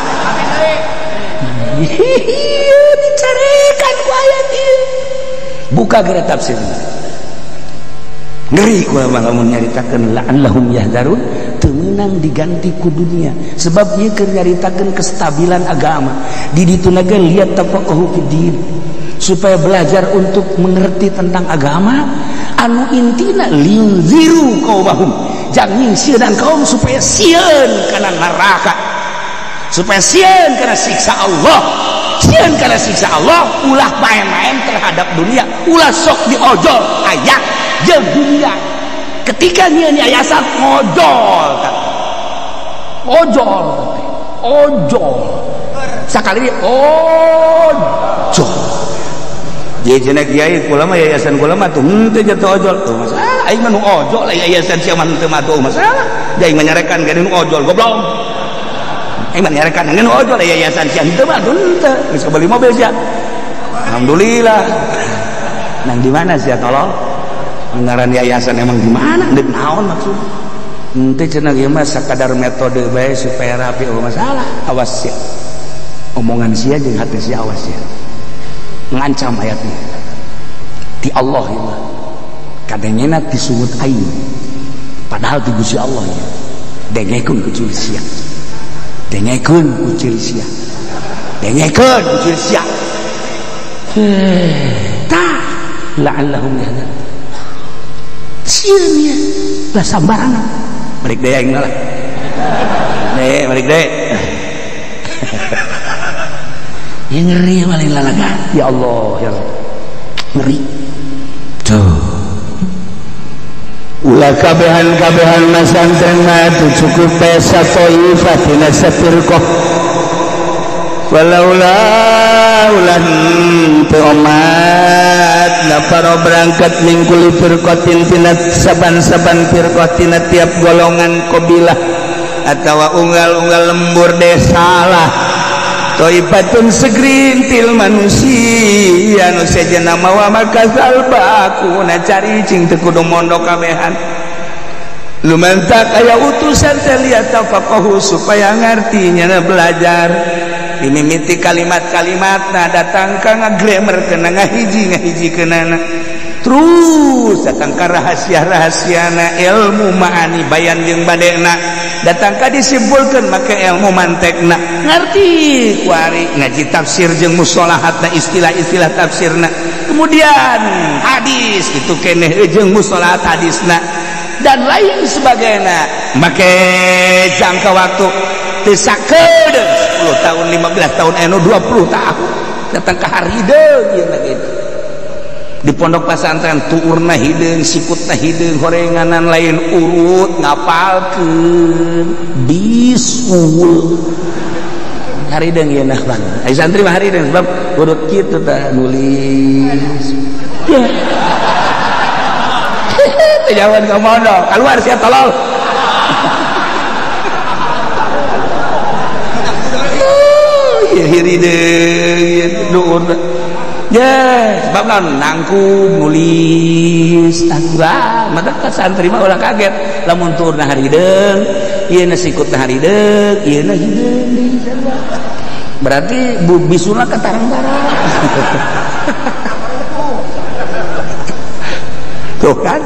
Dicarekan ku ayat ieu. Buka geura tafsir. Ngeri ku mah lamun nyaritakeun la'allahum yahzarun teu meunang diganti ku dunia. Sebab ieu keur nyaritakeun kestabilan agama. Di dituna ge liat tafaqahu fid din, supaya belajar untuk mengerti tentang agama anu intina liunziru qaumahum, jang nyingsieunan kaum supaya sieun kana neraka, supaya sieun kana siksa Allah, sieun kana siksa Allah, ulah main-main terhadap dunia, ulah sok diojol ayat jeung dunia. Ketika nyieun yayasan ngojol, ojol, ojol, sakali ojol. Jadi cenah kiai kula mah yayasan kula mah tuh henteu jatuh ojol, tuh masalah aing mah nu ojol, yayasan sia mah henteu mah tuh masalah. Aing mah nyarekan ka nu ojol goblok. Aing mah nyarekan nu ojol yayasan sia henteu mah henteu geus beli mobil sia. Alhamdulillah. Nang di mana sia tolong? Ngaran yayasan emang di mana? Deuk naon maksud? Henteu cenah ieu mah sakadar metode bae supaya rapi, oh masalah. Awas sia. Omongan sia jeung hati sia awas sia. Ngancam ayatnya di Allah ya mah kadangnya disungut aing padahal di Gusti Allah ya dengekeun ku ciri sia, dengekeun ku ciri sia, dengekeun ku ciri sia. Ta la'allahum yahtadun, sieun ya lah sambarangan balik deui aing lah deh, balik deui. Ya ngeri paling lalaga. Ya Allah, ya Allah. Ngeri. Tuh. Ulah kabehan-kabehan masantren mah cukup pesa thaifah tina safirqah. Walaula ulah teu omat nafaro berangkat mingkuli firqatin tina saban-saban firqah tina tiap golongan kabilah atawa unggal-unggal lembur desa lah. Toibatun segerintil manusia nu sejenna mawa makasal bakuna cari cing teu kudu mondok kabehan. Lumantak aya utusan teh liat tafaqahu supaya ngarti nyana belajar. Dimimiti kalimat-kalimatna datang ka ngagrammar kana ngahiji-ngahijikeunana. Terus datang ka rahasia-rahasiana ilmu ma'ani bayan jeung badena, datang ka disimpulkeun make ilmu mantekna, ngarti kuari ngaji tafsir jeung mustalahatna, istilah-istilah tafsirna, kemudian hadis itu keneh jeung mustalahat hadisna dan lain sebagainya. Make jangka waktu teu sakedeung 10 tahun 15 tahun anu 20 tahun datang ka harideung ieu na gitu. Di pondok pesantren tuurna hideung sikutna hideung horenganan lain urut ngapalkeun bisul harideung ieu nah bang. Ai santri mah harideung sebab urut kitu tah nulis. Teu jawan ka mondok, keluar sia tolol. Ieu hirideung ieu duurna. Ya, sebab naon nangkub nulis tangga, maka santri mah ulah kaget lamun tuurna harideung, ieu na sikutna harideung, ieu na hideung deui. Berarti bisuna ka tarang-tarang. Tuh kan?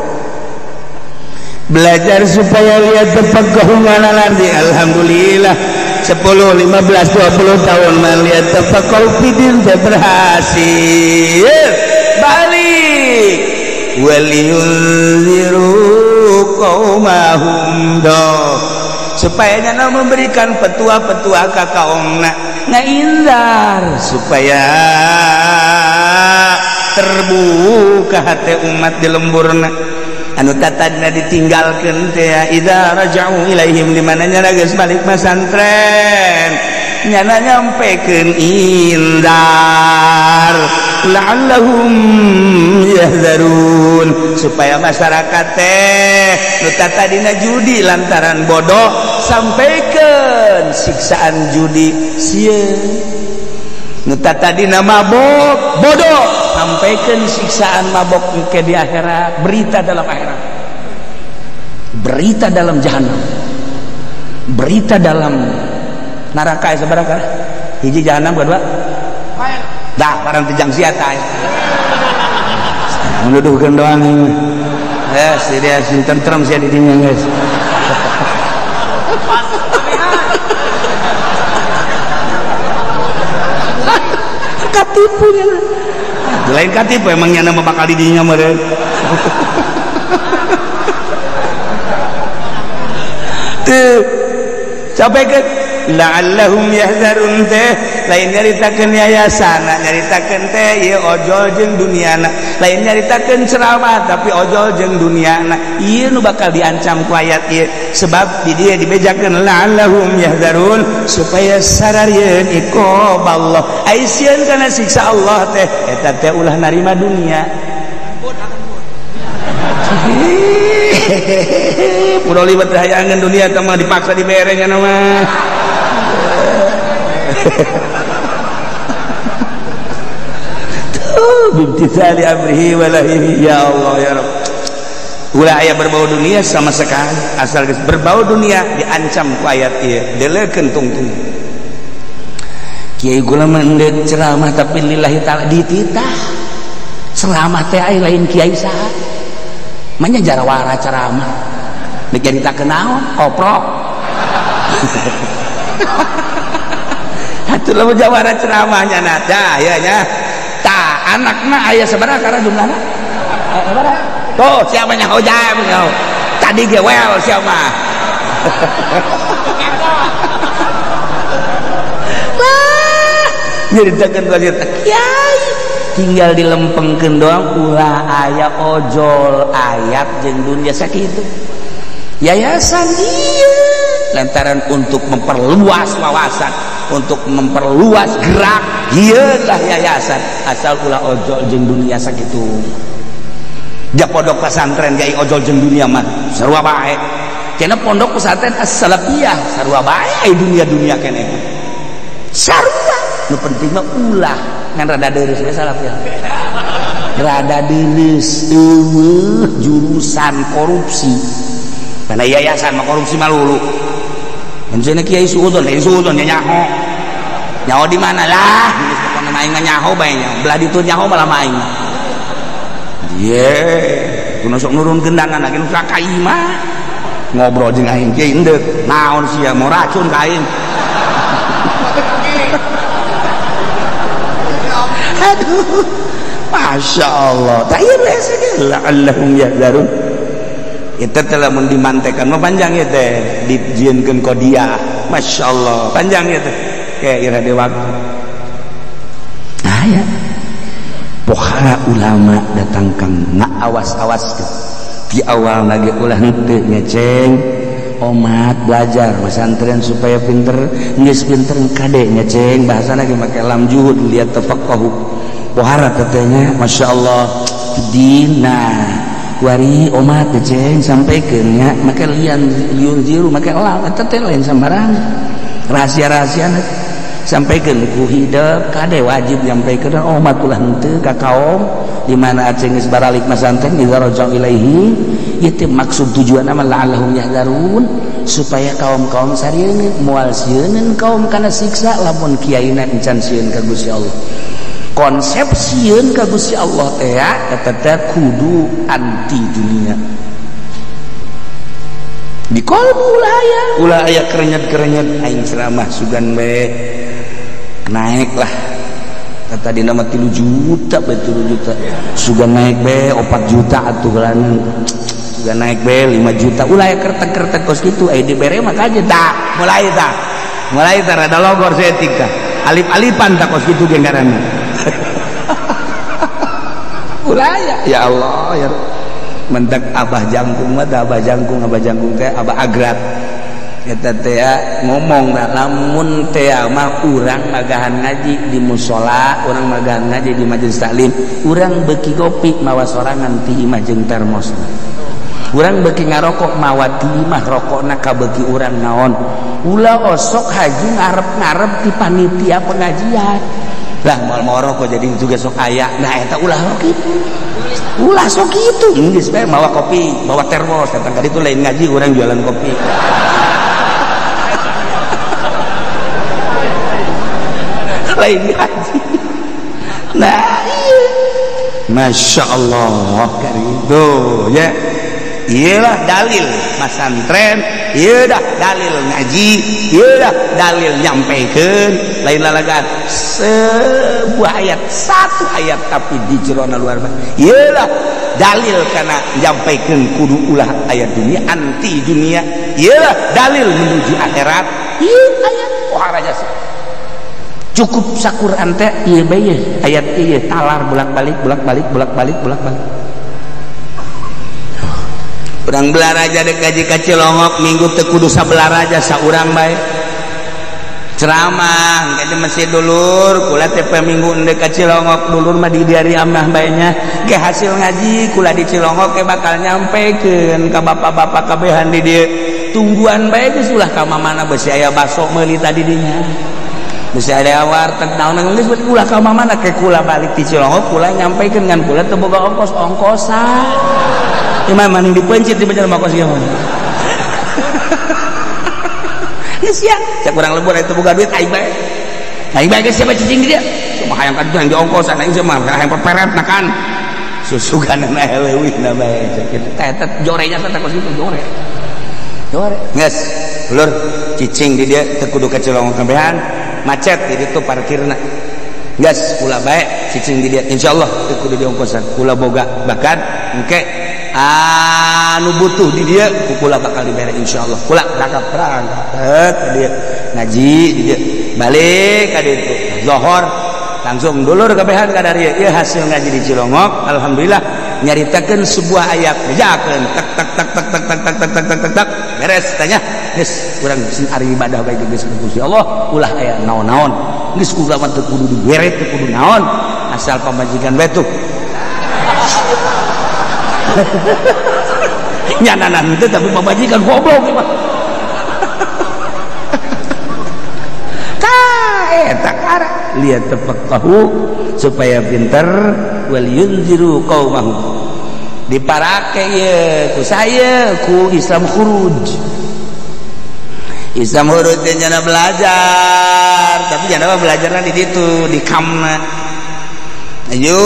Belajar supaya lihat tafaqquh nanti alhamdulillah 10, 15, 20 tahun melihat tafaqquh fidin berhasil balik waliyunziru qaumahum do supaya nyana memberikan petua-petua ka kaumna ngaindar supaya terbuka hati umat di lemburna anu tatadina ditinggalkeun teh idza raja'u ilaihim di mana nyana geus balik masantren nyana nyampekeun indar la'allahum yahzarun supaya masyarakat teh nu tatadina judi lantaran bodoh sampaikan siksaan judi sieun nu tatadina mabok bodoh sampaikan siksaan mabok ke di akhirat, berita dalam akhirat, berita dalam jahanam, berita dalam neraka. Sabaraha hiji jahanam kedua dah barang tejang sia tah menuduhkeun doang ini dia sing tentrem sia di dinya guys. Katipu nya lain katipu emangnya nama bakal di dinya meureun. Tuh sampai ke la'allahum yahzarun teh lain nyaritakeun yayasan, nyaritakeun teh ieu ojol jeung duniana, lain nyaritakeun ceramah tapi ojol jeung duniana. Ieu nu bakal diancam ku ayat ieu sebab di dieu dibejakeun la'allahum yahzarun supaya sararieun iqab Allah. Ai sieun kana siksa Allah teh eta teh ulah narima dunia. Pulau libat hayangan dunia teh mah dipaksa dibere nya mah. Tuh bimtithali amrihi walahihi ya Allah ya Rabb. Ulah aya berbau dunia sama sekali, asal geus berbau dunia diancam ku ayat ieu, deleukeun tungtung. Kiai kula mah endek ceramah tapi lillahi taala dititah. Ceramah teh ai lain kiai saha. Manya jarawara ceramah. Dek nyaritakeun naon? Koprok. Atuh lamun jawara ceramahnya nada ya nya. Tah anakna aya sabaraha karena jumlahna? Sabaraha? Tuh siapa nyaho jam nyaho. Tadi ge well siapa? Lah, nyaritakeun ka kiai tinggal dilempengkeun doang ulah aya ojol ayat jeung dunia sakitu. Yayasan ieu lantaran untuk memperluas wawasan, untuk memperluas gerak, ieu lah yayasan asal ulah ojol jeung dunia sakitu. Ja pondok pesantren gai ojol jeung dunia mah sarua bae. Cenah pondok pesantren as-salafiyah sarua bae dunia-dunia keneh. Sarua. Nu penting mah ulah ngan rada deureuh we salafiyah. Rada deureuh eueuh jurusan korupsi. Karena yayasan mah korupsi mah lulu. Mun cenah kiai suudzon, lain suudzon nya nyaho. Nyaho di mana lah? Geus pokona mah aing mah nyaho bae nya. Belah ditu nyaho malah mah aing. Ye, kudu sok nurunkeun dangan lagi nu ka imah. Ngobrol jeung aing kieu indeuk. Naon sia mau racun ka aing. Aduh. Masya Allah. Tak ieu rese ge la'allahum yahzarun. Itu telah mun dimantekan mah panjang ieu teh dijieunkeun kodiah. Masya Allah panjang ya teh kayak ira de waktu. Nah ya pohara ulama datang kang ngaawas-awas di awal lagi ulah henteu ngeceng omat belajar pesantren supaya pinter geus pinter kade ngeceng bahasana ge make lam juhud lihat tafaqahu pohara tetehnya Masya Allah dina kuari omat ngeceng sampaikeun nya make lian liun ziru make lam eta teh lain sambarang rahasia-rahasiana sampaikeun ku hidep kade wajib nyampaikeun omat ulah henteu ka kaum di mana aceng geus baralik masantren idza raja'u ilaihi ieu teh maksud tujuanna mah la'allahum yahzarun supaya kaum-kaum sarieun moal sieun kaum kana siksa lamun kiaina encan sieun ka Gusti Allah. Konsep sieun ka Gusti Allah teh eta teh kudu anti dunia. Di kolbu ulah aya kerenyet-kerenyet aing ceramah sugan bae naik lah kata dina mah 3 juta bae 3 juta sugan naik bae 4 juta atuh gelangan sugan naik bae 5 juta ulah aya kertek-kertek kos kitu aya dibere mah kaje tah mulai tah rada logor saeutik tah alip-alipan tah kos kitu ge ngaranna ulah aya ya Allah ya mentak abah jangkung mah abah jangkung teh abah agrat eta teh ngomong dah lamun teh mah urang magahan ngaji di musala urang magahan ngaji di majelis taklim urang beuki kopi mawa sorangan ti imah jeung termos urang beuki ngarokok mawa ti imah rokokna kabeuki urang naon ulah osok haji ngarep-ngarep ti panitia pengajian lah moal mau rokok jadi juga sok aya nah eta ulah kitu ulah sok kitu geus bae mawa kopi mawa termos datang ka ditu lain ngaji urang jualan kopi lain ngaji nah iya Masya Allah tuh ya iyalah dalil masantren iya dah dalil ngaji iya dah dalil nyampaikan lain lalagan sebuah ayat satu ayat tapi di jerona luar biasa iyalah dalil karena nyampaikan kudu ulah ayat dunia anti dunia iyalah dalil menuju akhirat iya ayat pohara jasa cukup sakuran teh ieu bae ayat ieu talar bolak-balik bolak-balik bolak-balik bolak-balik. Urang Belaraja dek gaji ka Cilongok minggu teu kudu sabelaraja saurang bae ceramah engke di masjid dulur kula teh minggu endek ka Cilongok dulur mah di diari amah bae nya ge hasil ngaji kula di Cilongok ge bakal nyampekeun ka bapak-bapak kabehan di dieu tungguan bae geus ulah ka mamana beusi aya baso meuli tadi dinya beusi aya warteg naon geus ulah ka mamana ke kula balik di Cilongok kula nyampekeun ngan kula teu boga ongkos ongkosan imah maning dipencit di banjar makos ieu mah. Geus sia, cek urang lembur eta boga duit aing bae. Aing bae geus siapa cicing di dia. Cuma hayang ka ditu hayang diongkosan aing mah hayang peperet na kan. Susuganana leuwihna bae cek kitu. Teh eta jorenya teh kos kitu jore. Jore. Geus, lur cicing di dia teu kudu ka Cilongok kabehan, macet di ditu parkirna. Geus kula bae cicing di dia insyaallah teu kudu diongkosan. Kula boga bahkan engke anu butuh di dia kula bakal dibere insyaallah kula berangkat berangkat dia ngaji di dia balik ka ditu zuhur langsung dulur kabehan ka dari ieu hasil ngaji di Cilongok alhamdulillah nyaritakeun sebuah ayat bejakeun tek tek tek tek tek tek tek tek tek tek tek beres tanya geus urang sing ari ibadah bae geus ka Gusti Allah ulah aya naon-naon geus kula mah teu kudu dibere teu kudu naon asal pamajikan bae tuh nyananan itu tapi pamajikan goblok mah tah eta kara lihat tafaqahu supaya pinter wal yunziru qaumahu diparake ieu ku saya ku Islam khuruj Islam khuruj teh nyana belajar tapi nyana belajarna di ditu di kamna aju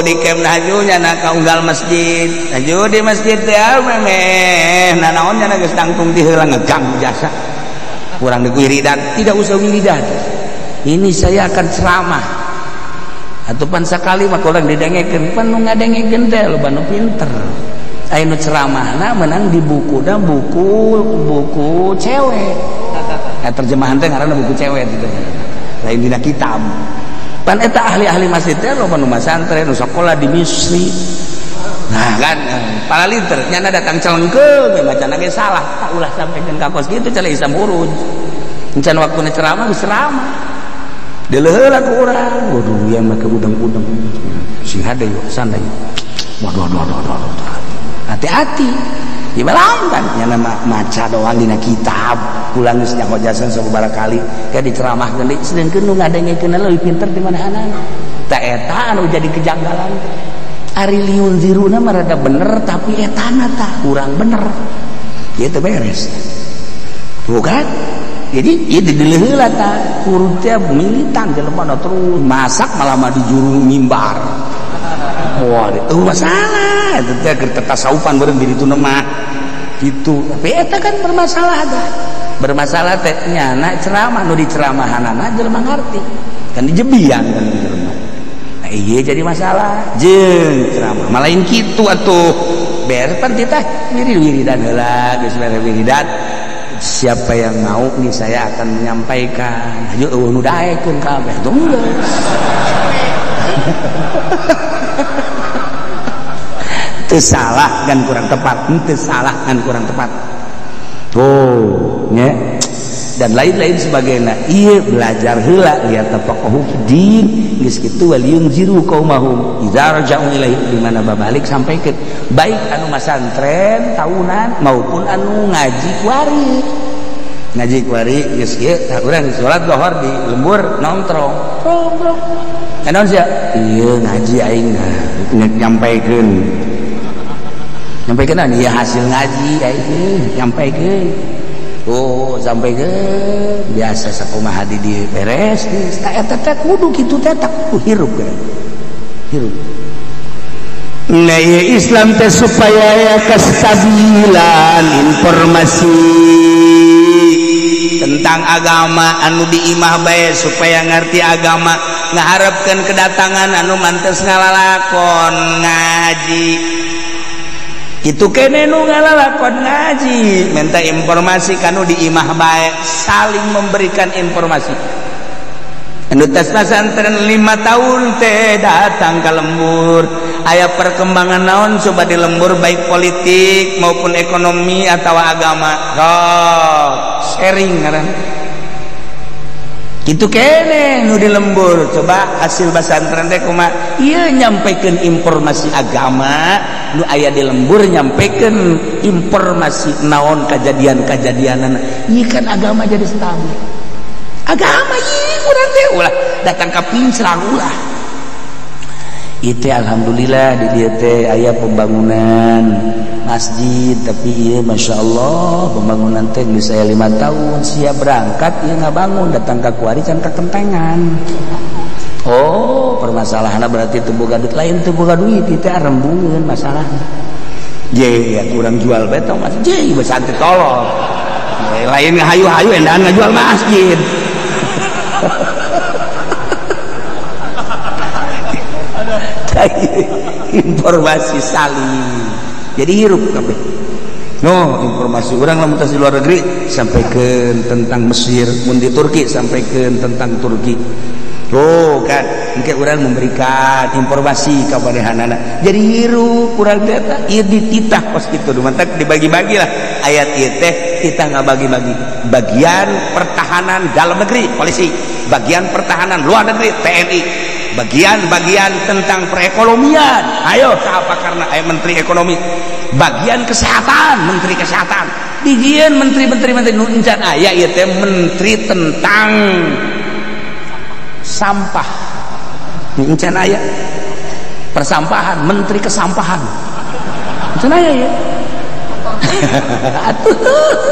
di kem aju nyana ka unggal masjid aju di masjid teh memeh nanaon nyana geus tangtung ti heula ngegang jasa kurang di wiridan tidak usah wiridan ini saya akan ceramah atuh pan sakali mah kurang didengekeun pan nu ngadengekeun teh loba nu pinter aya nu ceramahna meunang di bukuna buku cewek. Terjemahan teh ngaranna buku cewek gitu. Lain dina kitab. Pan eta ahli-ahli masjid teh loba nu masantren, nu sakola di Misri. Nah kan paralinter nyana datang celengkeung we macana ge salah, tak ulah sampaikan ka kos kitu cale isam huruj. Encan waktuna ceramah geus ceramah. Deuleuh ku urang, waduh yang make udang-udang. Sing hade yo santai. Waduh waduh waduh waduh. Hati-hati. Ya lain kan nyana maca doang dina kitab, pulang geus nyaho jasan sababaraha kali kayak diceramahkeun deui sedengkeun nu ngadengekeun leuwih pinter di mana-mana. Tah eta anu jadi kejanggalan. Ari liun ziruna mah rada bener tapi etana tah kurang bener. Ieu teh beres. Bukan? Jadi ieu dideuleuh heula tah, kurut teh militan jelema terus masak malah mah di juru mimbar. Wah, itu masalah. Itu teh keur tasawufan bareng di ditu mah. Gitu. Tapi eta kan bermasalah teh. Bermasalah teh nyana ceramah nu diceramahanana jelema ngarti. Kan dijebian kan jelema. Nah, iya jadi masalah. Jeung ceramah malain kitu atuh. Beres pan titah wirid-wiridan heula, geus beres wiridan. Siapa yang mau nih saya akan menyampaikan. Ayo eueuh nu daekeun kabeh tuh geus. Itu salah dan kurang tepat, itu salah dan kurang tepat. Oh, nya. Dan lain-lain sebagainya. Iya belajar heula lihat tafaqahu fiddin geus kitu waliyun ziru qaumahum idza raja'u ilaihi di mana babalik sampaikan baik anu masantren tahunan maupun anu ngaji kuari. Ngaji kuari geus kieu tah urang salat lohor di lembur nongtrong. Nongtrong. Naon sia? Ieu ngaji aing nyampaikeun. Nyampaikeun ieu hasil ngaji aing nyampaikeun. Oh, sampai ke biasa sakumaha di dieu beres geus. Tah eta teh kudu kitu teh tak kudu hirup geus. Hirup. Nah, Islam teh supaya aya kestabilan informasi tentang agama anu di imah bae supaya ngerti agama, ngaharepkeun kedatangan anu mantes ngalalakon ngaji. Itu kene nu ngalalakon ngaji minta informasi kanu di imah bae saling memberikan informasi. Anu tes pesantren 5 tahun teh datang ke lembur aya perkembangan naon coba di lembur baik politik maupun ekonomi atau agama. Oh, sharing ngaran. Kitu kene nu di lembur coba hasil pesantren teh kumaha ieu nyampaikan informasi agama nu aya di lembur nyampaikan informasi naon kejadian-kejadianana ieu kan agama jadi stabil. Agama ieu urang teh ulah datang ka pincrang ulah. Ieu alhamdulillah di dieu teh aya pembangunan masjid tapi ieu Masya Allah pembangunan teh geus aya 5 tahun siap berangkat ieu ngabangun datang ka kuari can kakentengan. Oh, permasalahanna berarti teu boga duit lain teu boga duit ieu teh rembungeun masalahna. Je, urang jual bae tong masjid, je santri tolol. Lain ngahayu-hayu endahan ngajual masjid. Informasi saling jadi hirup kabeh. No, informasi orang lamun tas di luar negeri sampaikan tentang Mesir, mun di Turki sampaikan tentang Turki. Oh kan, engke urang memberikan informasi ka manehanana. Jadi hirup urang teh ieu dititah kos kitu mantak dibagi-bagi lah. Ayat ieu teh titah ngabagi-bagi. Bagian pertahanan dalam negeri polisi, bagian pertahanan luar negeri TNI, bagian-bagian tentang perekonomian. Ayo siapa karena ayo menteri ekonomi, bagian kesehatan, menteri kesehatan. Dijieun menteri-menteri menteri nu encan aya ieu teh menteri tentang sampah. Encan aya persampahan, menteri kesampahan. Encan aya ya. Atuh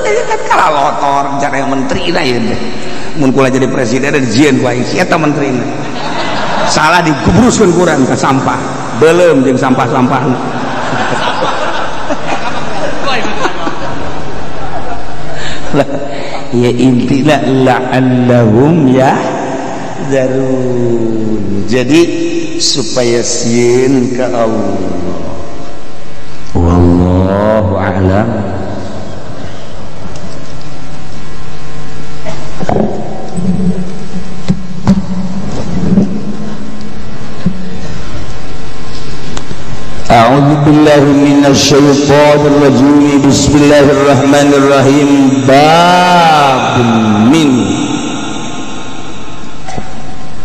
kan kalalotor encan aya menteri na ieu teh. Mun kula jadi presiden dijieun ku aing si eta menterina. Salah digubruskeun kurang ke sampah. Beuleum jeung sampah-sampahna. Ya intina la'allahum yahdzarun. Jadi supaya sieun ka Allah. Wallahu a'lam. A'udzu billahi minasyaitonir rajim. Bismillahirrahmanirrahim. Babun min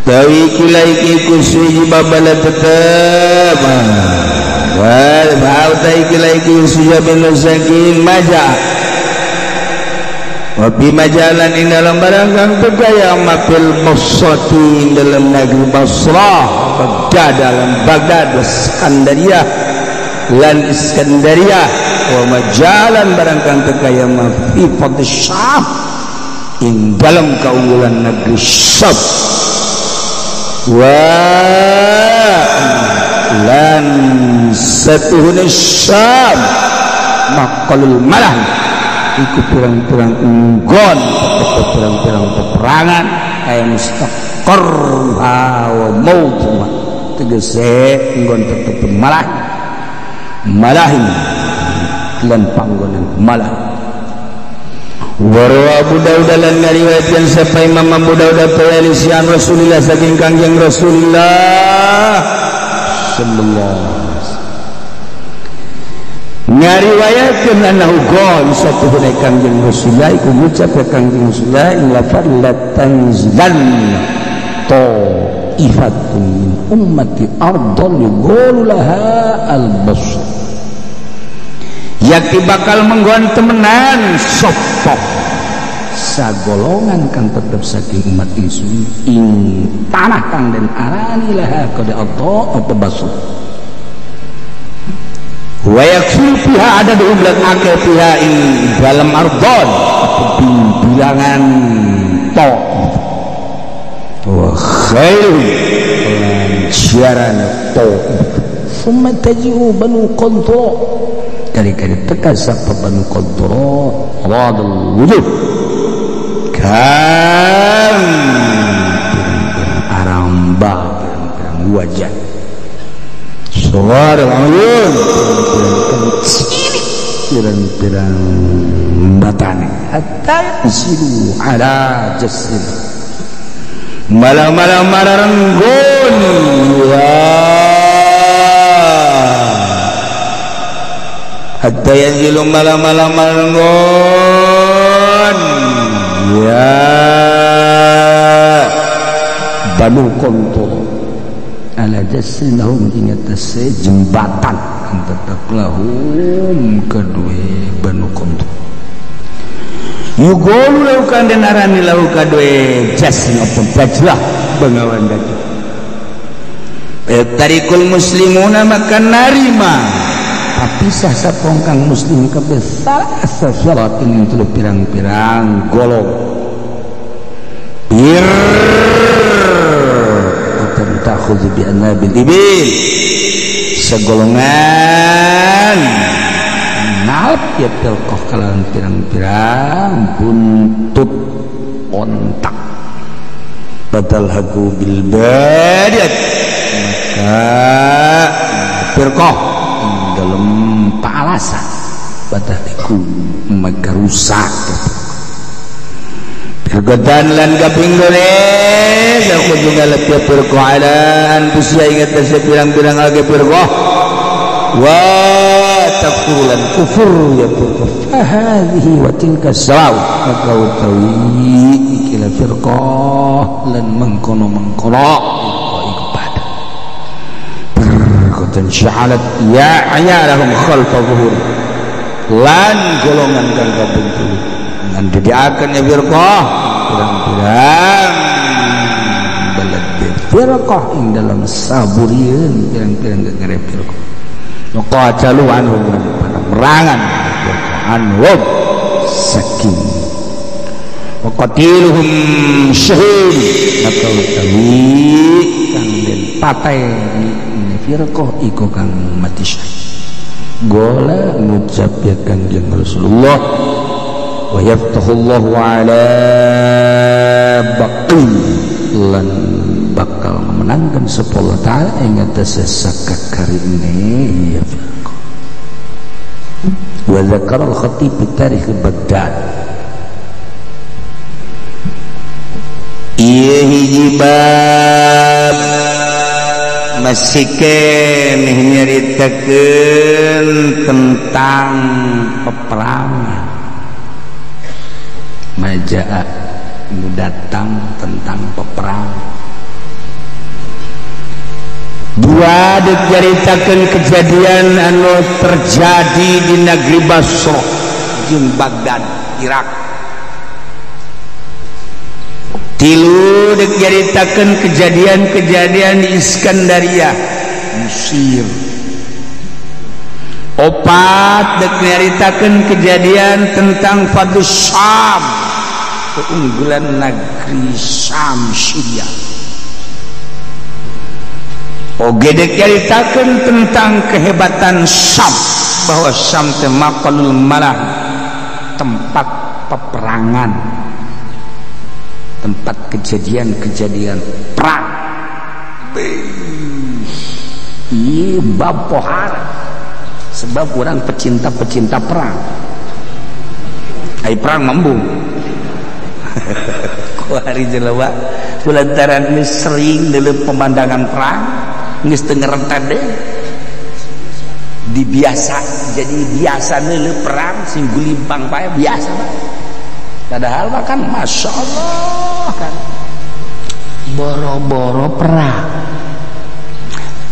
tawi kilaiki kusuji babala tetep wal ba'u tawi kilaiki suja bin sakin maja wa bi majalan ing dalam barang kang tegaya mapil basati ing dalam negeri Basrah Baghdad dalam Baghdad Iskandariyah lan Iskandariyah wa majalan barang kang tegaya mafi fadl Syam ing dalam keunggulan negeri Syam wa lan satuhun Syam maqalul malah iku pirang-pirang unggon pirang-pirang peperangan kaya mustaqarruha wa mawduha tegese unggon tetep malah malahin lan panggonan malah. Warwa Abu Dawud lan ngariwayatkeun sapa Imam Abu Dawud Tayalisi an Rasulillah saking Kangjeng Rasulullah sallallahu alaihi wasallam ngariwayatkeun annahu qala satuhuna Kangjeng Rasulullah iku ngucap ka Kangjeng Rasulullah illa farlatanzilan ta'ifatun min ummati ardhan yuqalu laha al-basr yakti bakal menggon temenan sapa sagolongan kang tetep saking umat ingsun ing tanah kang den arani laha qad adha apa basr wa yakfil fiha ada diumlat akeh fiha ing dalam ardon bilangan to wa khairu lan siaran to summa taji'u banu qadra kali-kali teka sapa banu qadra radul wujud kan pirang-pirang aramba pirang-pirang wajah suara ayun pirang-pirang cilik pirang-pirang batane hatta yasilu ala jasir malah-malah mararenggun ya hatta yanzilu malah-malah mararenggun ya banu qantur ala jasir lahum ingat jembatan tetap lahum kedua banu qantur yugolu laukan dan arani lahu kadue jasir apa bajlah bengawan dajjal tarikul muslimuna maka narima papisah sapongkang muslim kabeh salasa syarat ing telu pirang-pirang golong bir takhudhu bi annabil ibil segolongan nalp ya pilkoh kalawan pirang-pirang buntut ontak badal haku bil badat maka firqah dalam paalasan badaliku maka rusak firqatan lan kaping dole aku juga lebih firqah ala anfusia ingat tasya pirang-pirang lagi firqah wa takfulan kufur ya firqah fahadhihi wa tilka saw maka utawi ikilah firqah lan mengkono-mengkono iku pada firqatan sya'alat ya ayalahum khalfa zuhur lan golongan kang kaping telu ngan dadiaken ya firqah pirang-pirang balad firqah ing dalam saburieun pirang-pirang gegere firqah qatalu anhum perangan anhum saking wa qatiluhum syahid maka utawi kang den pateni firqah iku kang mati syahid gola ngucap ya Kangjeng Rasulullah wa yaftahullahu ala baqi lan bakal memenangkan sapa Allah Ta'ala ing atase sakakarine ya firqah wa dzakara al-khatib bi tarikh Baghdad ieu hiji bab Masih keneh nyaritakeun tentang peperangan. Majaa nu datang tentang peperangan. Dua diceritakan kejadian anu terjadi di negeri Basrah jeung Baghdad, Irak. Tilu diceritakan kejadian-kejadian di Iskandaria, Mesir. Opat diceritakan kejadian tentang Fadus Syam, keunggulan negeri Syam, Syria. Oge diceritakan tentang kehebatan Syam, bahwa Syam teh maqalul malah, tempat peperangan, tempat kejadian-kejadian perang. Ieu bab pohara, sebab orang pecinta-pecinta perang. Ai perang mambung. Ku hari jelema kulantaran geus sering deuleu pemandangan perang, geus teu ngerentet deui. Dibiasa, jadi biasa neuleuh perang sing gulimpang bae biasa bae. Padahal mah kan Masya Allah kan boro-boro perang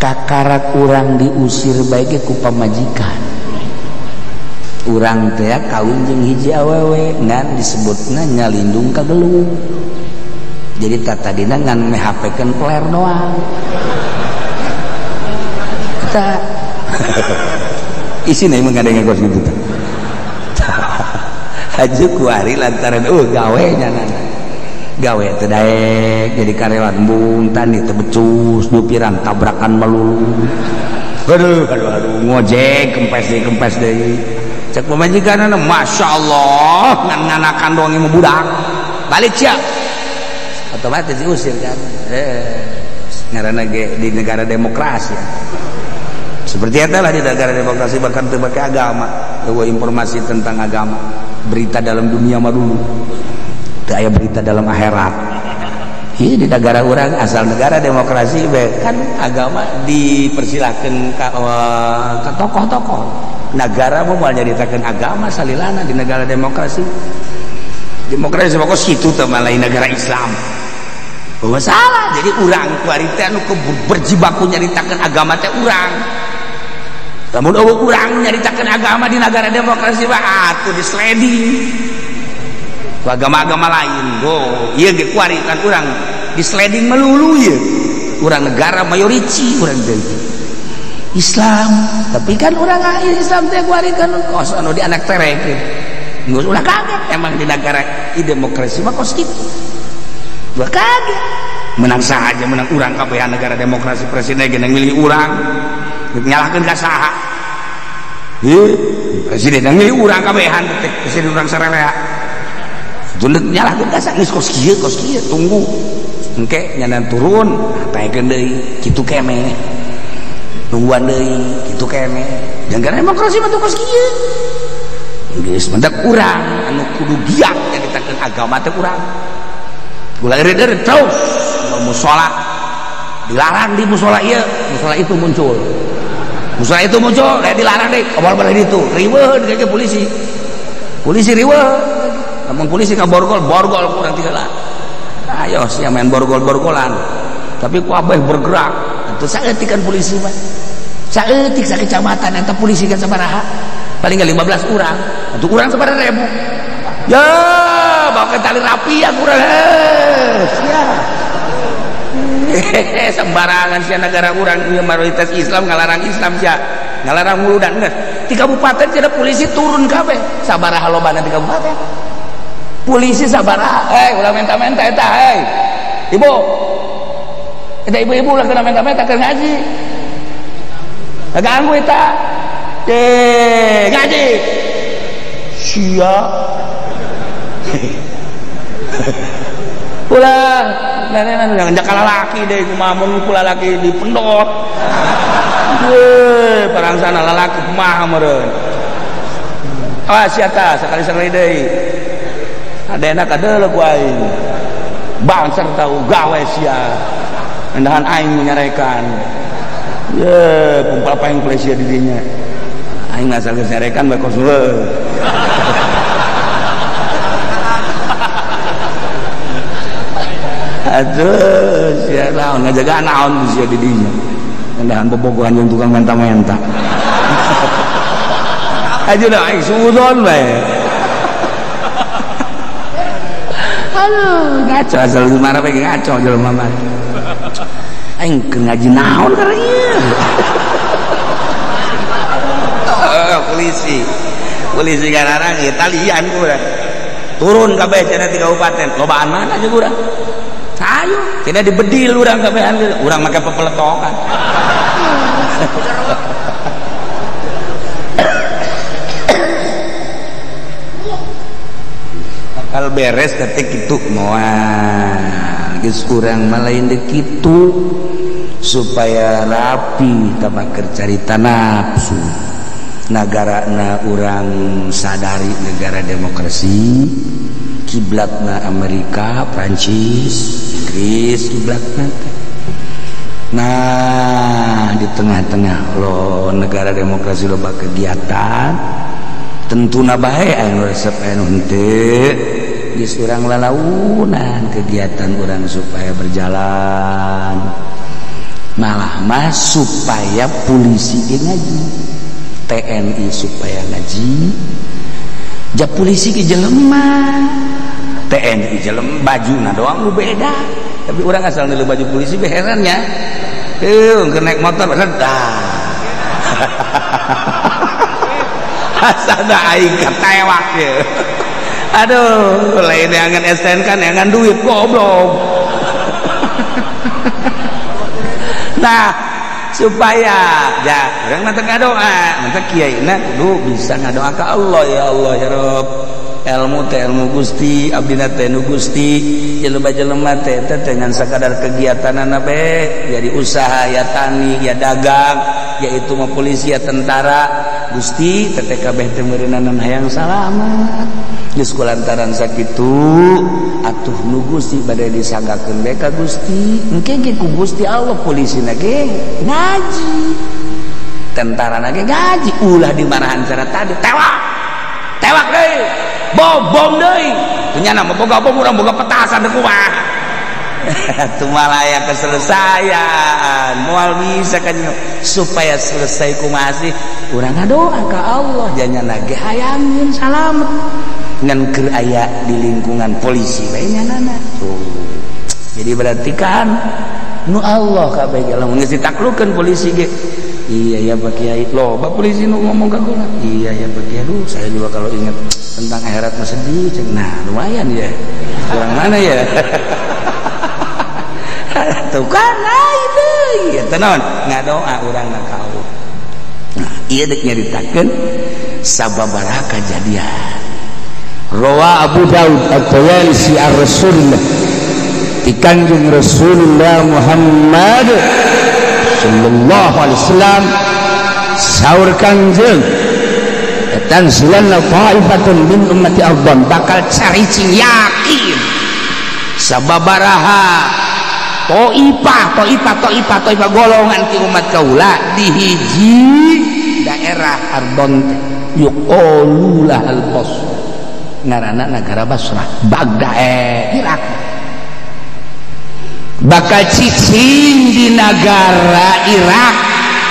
kakarak urang diusir bae ge ku pamajikan. Urang teh kawin jeung hiji awewe ngan disebutna nyalindung ka gelung. Jadi tatadina ngan mehapekeun peler doang. Kita isina emang ada yang gitu. Haju kuari lantaran gawe nyanana. Gawe teu daek jadi karyawan embung tani teu becus nyupiran tabrakan melulu. Aduh aduh aduh ngojek kempes deui. Cek pamajikanna masyaallah ngan nganakan doang ieu budak. Balik sia. Otomatis diusir kan. Ngaranna ge di negara demokrasi. Seperti itulah di negara demokrasi bahkan teu make agama, eueuh informasi tentang agama, berita dalam dunia mah dulu. Teu aya berita dalam akhirat. Ieu di negara urang asal negara demokrasi we kan agama dipersilahkeun ka tokoh-tokoh. Negara mah moal nyaritakeun agama salilana di negara demokrasi. Demokrasi mah kos kitu teh mah lain negara Islam. Bahwa salah, jadi urang kuari teh anu berjibaku nyaritakeun agama teh urang. Lamun eueuh urang nyaritakeun agama di negara demokrasi mah atuh disliding ku agama-agama lain. Oh, ieu ge kuari kan urang disliding melulu ieu. Urang negara mayoriti urang teh Islam, tapi kan urang Islam teh kuari kan kos anu di anak terek. Geus ulah kaget emang di negara demokrasi mah kos kitu. Ulah kaget. Menang saha aja menang urang kabehan negara demokrasi presiden ge milih urang. Nyalahkeun ka saha? Presiden yang milih urang kabehan presiden urang sararea. Tunduk nyalahkeun ka saha geus kos kieu tunggu. Engke nyanan turun taekeun deui kitu kene. Nungguan deui kitu kene. Jangan demokrasi mah kos kieu. Geus mendak urang anu kudu giat nyaritakeun agama teh urang. Ulah eureun terus musola dilarang di musola ieu, musola itu muncul. Musola itu muncul, kayak dilarang deh, kabor boleh itu, riweuh kayak polisi. Polisi riweuh. Lamun polisi ka borgol, borgol kurang tiga lah. Ayo sia main borgol-borgolan. Tapi ku abeh bergerak. Atuh saeutik kan polisi mah. Saeutik sakecamatan eta polisi kan sabaraha? Paling enggak 15 urang. Atuh urang sabaraha ribu. Ya, bawa ke tali rapi ya kurang. Sia. Sembarangan sia negara urang ieu mayoritas Islam ngalarang Islam sia. Ngalarang muludan geus. Di kabupaten sia polisi turun kabeh. Sabaraha lobana di kabupaten? Polisi sabaraha? Ulah menta-menta eta hei. Ibu. Eta ibu-ibu ulah kena menta-menta keur ngaji. Ganggu eta. Ngaji. Sia. Ulah nenek jangan lalaki deh kumaha mun ku lalaki dipendot. Weh, parangsana lalaki kumaha meureun. Awas sia tah sakali-sakali deui. Adena kadeuleu ku aing. Bangser tau gawe sia. Endahan aing menyarekan. Ye, pompa apa yang polisi di dinya. Aing asal geserekan bae kos. Aduh, sia naon ngajaga naon sia di dinya. Ndahan bobogohan jeung tukang menta-menta. Aja dah aing suudon bae. Aduh, ngaco asal marah bae ngaco jelema mah. Aing keur ngaji naon karena ieu. Polisi. Polisi gararang ieu talian ku urang. Turun kabeh cenah di kabupaten. Lobaan mana aja urang. Ayo, tidak dibedil urang kabehan, urang make pepeletokan. Bakal beres detik itu moal. Geus urang mah lain deuk kitu supaya rapi tabakeur carita nafsu. Nagarana urang sadari negara demokrasi, kiblatna Amerika, Prancis, Inggris kiblatna teh. Nah, di tengah-tengah lo negara demokrasi loba kegiatan, tentuna bae anu resep anu henteu, geus urang lalaunan kegiatan urang supaya berjalan. Malah mah supaya polisi ge ngaji, TNI supaya ngaji, ja polisi ge jelema. TNI jelem bajuna doang nu beda, tapi orang asal nilai baju polisi heran ya. Keur naik motor dah. Asal aing ketewak ya. Aduh, lain yang STNK yang duit goblok. Nah, supaya ya urang mah teu ngadoa, mantap kiaina kudu bisa ngadoa ka Allah, ya Allah ya Rabb. Ilmu teh ilmu Gusti, abdina teh nu Gusti, jelema-jelema teh teh dengan sakadar kegiatanana bae, jadi usaha ya tani, ya dagang, yaitu mah polisi ya tentara. Gusti teh kabeh teh meureunana hayang salamat. Geus kulantaran sakitu atuh nu Gusti bade disanggakeun bae ka Gusti. Engke ge ku Gusti Allah polisina ge ngaji. Tentarana ge ngaji, ulah dimarahan cara tadi tewak. Tewak deui. Bom bom deui. Nya nama boga bom urang boga petasan deui kumaha. Tumalaya keselesaian moal bisa kan supaya selesai kumaha sih urang ngadoa ka Allah janyana ge hayangin salamet ngan keur aya di lingkungan polisi bae nyanana tuh. Jadi berarti kan nu Allah kabeh ge lamun geus ditaklukeun polisi ge. Iya ya Pak Kiai, loh Pak polisi nu ngomong ka kula. Iya ya Pak Kiai, aduh saya juga kalau ingat tentang akhirat mah sedih. Nah lumayan ya. Kurang mana ya? Tuh kan lain deui. Eta naon? Ngadoa urang ka Allah. Nah, ieu deuk nyaritakeun sababaraha kajadian. Rawa Abu Daud At-Tayalisi ar-Rasulullah. Ti Kanjeng Rasulullah Muhammad sallallahu alaihi wasallam saur Kanjeng tanzilanna ta'ifatun min ummati ardhan, bakal caricing yakin sababaraha to'ipah to'ipah to'ipah to'ipah golongan ti umat kaula di hiji daerah Ardon yuqalu lahal Basrah, ngaranna nagara Basrah, Baghdad Irak. Bakal cicing di negara Irak,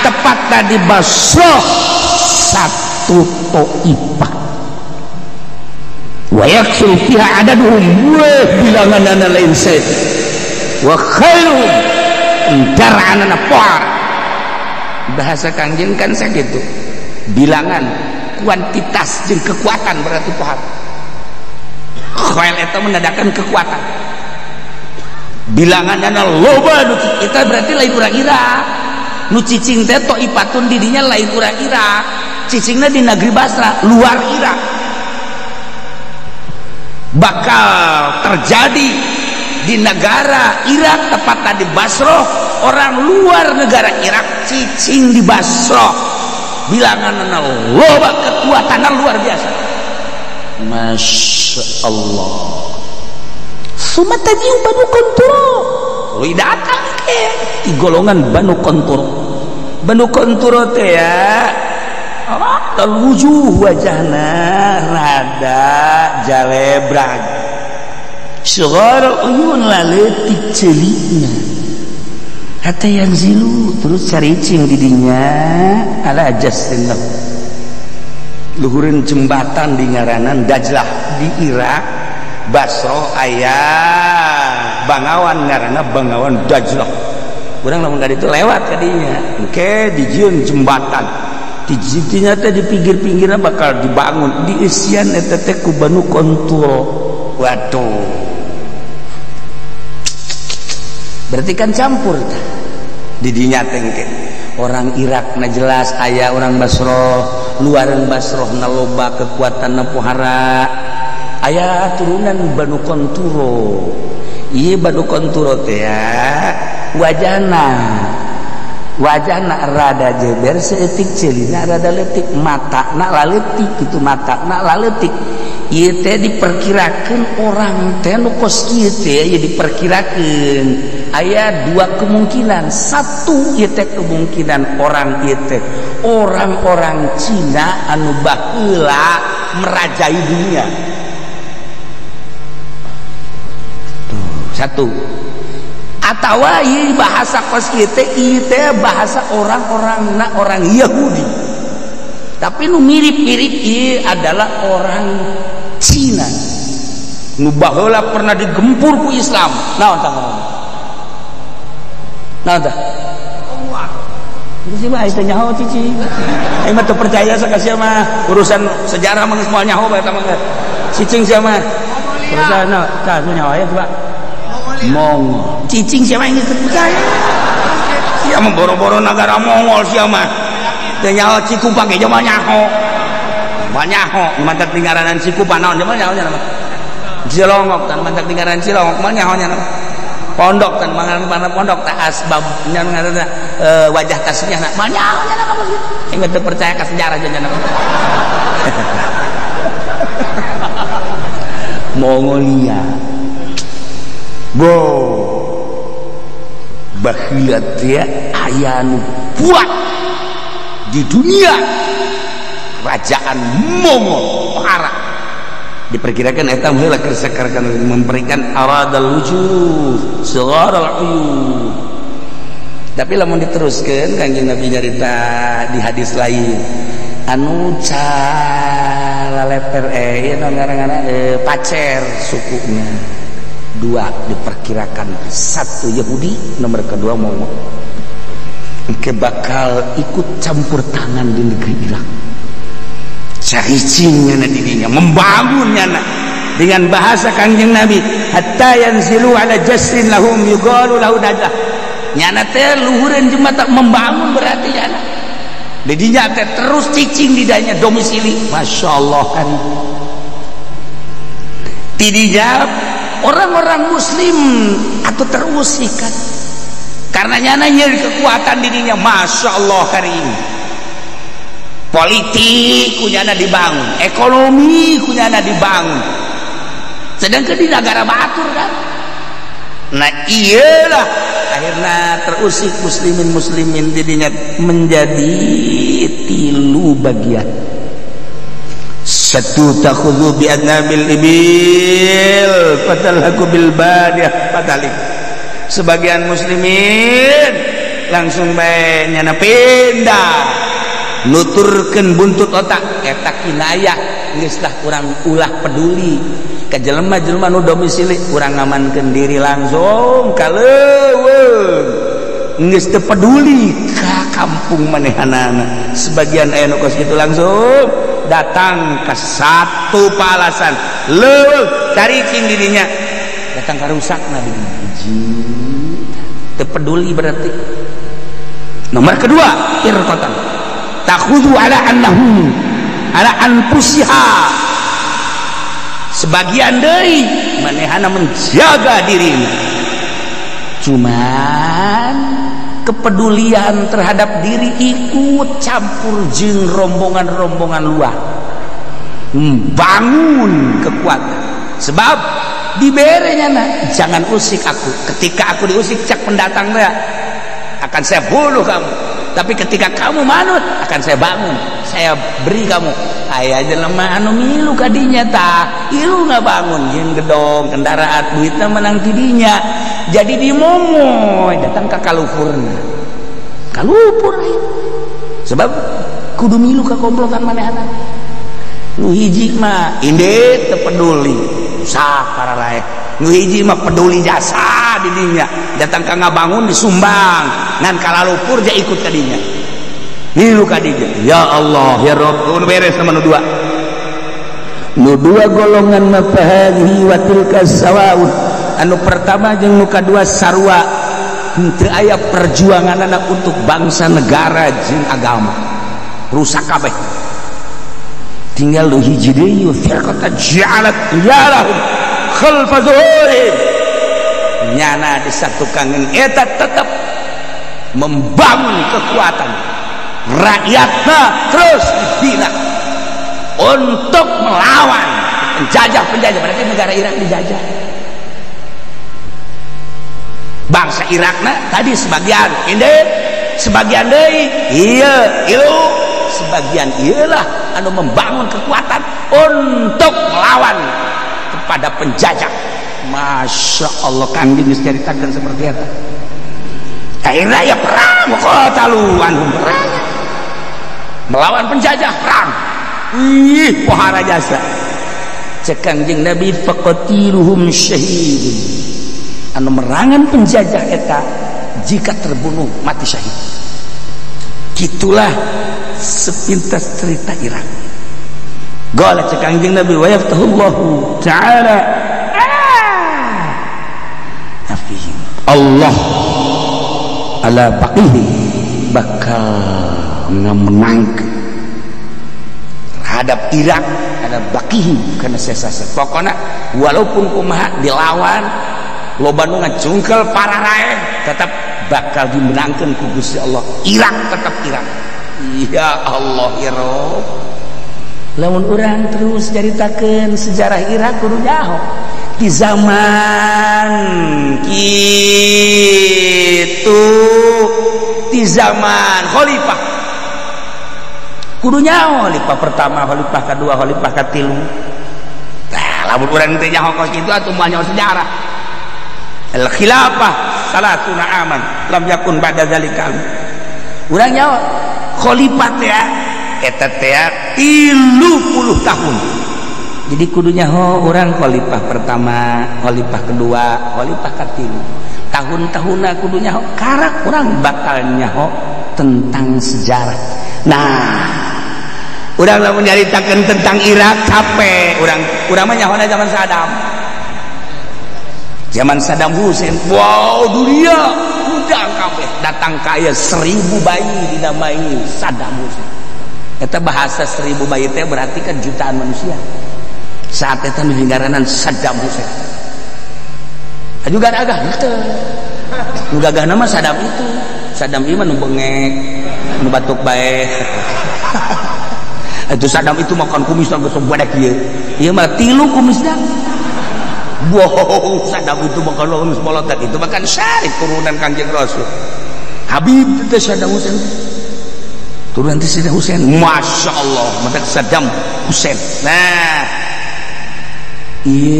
tepatnya di Basrah, satu to'ipah. Wa yaksul fiha adaduhum, wa bilanganana lain said wa khairuhum daraanana poar. Bahasa Kangjeng kan sakitu, bilangan kuantitas jeung kekuatan berarti pohar. Khail eta menandakan kekuatan. Bilanganana loba nu kita berarti lain urang Irak. Nu cicing teh toipatun didinya lain urang Irak. Cicingna di negeri Basra, luar Irak. Bakal terjadi di negara Irak, tepatnya di Basroh, orang luar negara Irak cicing di Basroh, bilangan loba, kekuatan luar biasa. Masya Allah. Suma tajiu Banu Konturo, tuluy datang ke di golongan Banu Konturo. Banu Konturo teh ya wujuh wajahna rada jalebrag sughar uyun laletik celikna hatta yanzilu terus caricing didinya ala jasrin luhureun jembatan di ngaranan Dajlah di Irak Basro aya Bangawan ngaranna Bangawan Dajlah urang lamun ka ditu lewat ka dinya engke dijieun jembatan dijitinya teh di pinggir-pinggirna bakal dibangun diisian eta teh ku Banu Konturo. Waduh, berarti kan campur tah didinya teh engke orang Irak na jelas aya orang Basro luaran Basroh na loba kekuatan na pohara aya turunan Banu Konturo. Ieu Banu Konturo teh ya wajahna rada jeber seetik celina rada letik matana laletik gitu matana laletik. Ieu teh diperkirakeun orang teh nu kos kieu teh ieu diperkirakeun aya dua kemungkinan. Satu ieu teh kemungkinan orang ieu teh orang-orang Cina anu baheula merajai dunia. Tuh, satu. Atawa ieu bahasa kos kieu teh ieu teh bahasa orang-orang na orang Yahudi. Tapi nu mirip-mirip ieu adalah orang Cina. Nu baheula pernah digempur ku Islam. Naon tah ngomong? Naon tah? Itu mah itu nyaho cici. Aing mah teu percaya ka sia mah urusan sejarah mah geus moal nyaho bae eta mah. Cicing sia mah. Urusan tah nyaho aya coba. Mongol. Cicing sia mah geus percaya. Sia mah boro-boro nagara Mongol sia mah. Teu nyaho Cikupa ge moal nyaho. Moal nyaho mantak dingaranan Cikupa naon moal nyaho nya mah. Cilongok tan mantak dingaranan Cilongok moal nyaho nya mah. Pondok tan mangan pondok tak asbab nya ngaranna wajah tasmiah na moal nyaho nya mah. Aing teu percaya ka sejarah nya mah. Mongolia. Bo baheula teh aya nu kuat di dunia kerajaan Mongol Arab. Diperkirakan eta heula keur memberikan aradal wujuh sigharal uyun. Tapi lamun diteruskeun Kanjeng Nabi nyarita di hadis lain anu calaleper ieu ngaranna pacer sukuna. Dua diperkirakan, satu Yahudi, nomor kedua Mongol. Engke bakal ikut campur tangan di negeri Irak. Caricingnya na dirinya, membangunnya na dengan bahasa Kanjeng Nabi, hatta yanzilu ala jasrin lahum yugalu lahu dajah. Nyana teh luhureun jembatan membangun berarti nyana. Didinya teh terus cicing didanya domisili. Masya Allah kan. Tidinya orang-orang muslim atau terusik kan karena nyana nyeri kekuatan dirinya. Masya Allah karim. Politik kunyana dibangun, ekonomi kunyana dibangun, sedangkan di negara batur kan. Nah iyalah akhirnya terusik muslimin muslimin dirinya menjadi tilu bagian. Satu takhudhu bi adnabil ibil fatalhaku bil badiyah fatalik. Sebagian muslimin langsung bae nyana pindah nuturkeun buntut otak eta kinayah geus lah urang ulah peduli ka jelema-jelema nu domisili urang ngamankeun diri langsung ka leuweung geus teu peduli ka kampung manehanana. Sebagian aya nu kos kitu langsung datang ke satu palasan leuweung caricing dirinya datang ka rusakna di hiji teu peduli berarti. Nomor kedua irqatan takhudhu ala annahum ala anfusiha. Sebagian deui manehana menjaga dirina, cuman kepedulian terhadap diri ikut campur jeung rombongan-rombongan luar membangun kekuatan. Sebab diberenya nah, jangan usik aku. Ketika aku diusik cak pendatang teh akan saya bunuh kamu. Tapi ketika kamu manut akan saya bangun, saya beri kamu. Aya jelema anu milu kadinya tah, ilu ngabangun jeung gedong, kendaraan, duitna menang tidinya. Jadi dimomoy datang ka kaluhurna. Kaluhur aya. Sebab kudu milu ka komplotan manehna. Nu hiji mah inde teu peduli, sah pararae. Nu hiji mah peduli jasa di dinya, datang ka ngabangun disumbang, ngan kalalupur ja ikut ka dinya. Milu ka dinya. Ya Allah, ya Rabb, nu beres sama nu dua. Nu dua golongan mah fahadhihi wa tilka sawaun. Anu pertama jeung nu kadua sarua, henteu aya perjuanganana untuk bangsa, negara jeung agama. Rusak kabeh. Tinggal nu hiji deui firqata ja'alat yalahum khalfa zuhurihim. Nyana disatukangeun eta tetep membangun kekuatan rakyatna terus dibina untuk melawan penjajah-penjajah. Berarti negara Irak dijajah. Bangsa Irakna tadi sebagian inde, sebagian deui ieu ieu, sebagian ieulah anu membangun kekuatan untuk melawan kepada penjajah. Masya Allah, Kangjeng geus caritakeun seperti eta. Akhirnya ya perang, qatalu anhum, perang melawan penjajah, perang. Wih, pohara jasa. Cek Kangjeng Nabi faqatiluhum syahidun. Anu merangan penjajah eta jika terbunuh mati syahid. Gitulah sepintas cerita Irak. Qala cek Kangjeng Nabi wa yaftahullahu ta'ala nafihim. Allah ala baqihi bakal ngamenangkeun terhadap Irak, ada baqihi karena sesa-sesa. Pokona walaupun kumaha dilawan loba nu ngacungkel pararae tetap bakal dimenangkeun ku Gusti Allah. Irak tetap Irak. Ya Allah ya Rabb. Lamun urang terus caritakeun sejarah Irak kudu nyaho di zaman kitu, di zaman khalifah kudu nyaho khalifah pertama, khalifah kedua, khalifah katilu. Tah lamun urang teh nyaho kos kitu atuh moal nyaho sejarah. Al khilafah salasuna aman lam yakun ba'da zalika. Urang nyaho khalifah teh eta teh 30 tahun. Jadi kudu nyaho urang khalifah pertama, khalifah kedua, khalifah katilu. Tahun-tahunna kudu nyaho karak urang bakal nyaho tentang sejarah. Nah, urang lamun nyaritakeun tentang Irak capek urang. Urang mah nyahona zaman Saddam. Zaman Saddam Hussein, wow dunia udang kabeh datang kaya 1000 bayi dinamai Saddam Hussein. Eta bahasa 1000 bayi teh berarti kan jutaan manusia. Saat eta nu dingaranan Saddam Hussein. Juga agah henteu. Nu gagahna mah Saddam itu. Saddam ieu mah nu bengek, nu batuk bae. Itu Saddam itu makan kumisna geus badak ieu. Ieu mah 3 kumisna. Wow, Saddam itu makan kumis molotot itu makan syarif turunan Kangjeng Rasul. Habib itu Saddam Hussein. Turunan Saddam Hussein. Masya Allah, mata Saddam Hussein. Nah,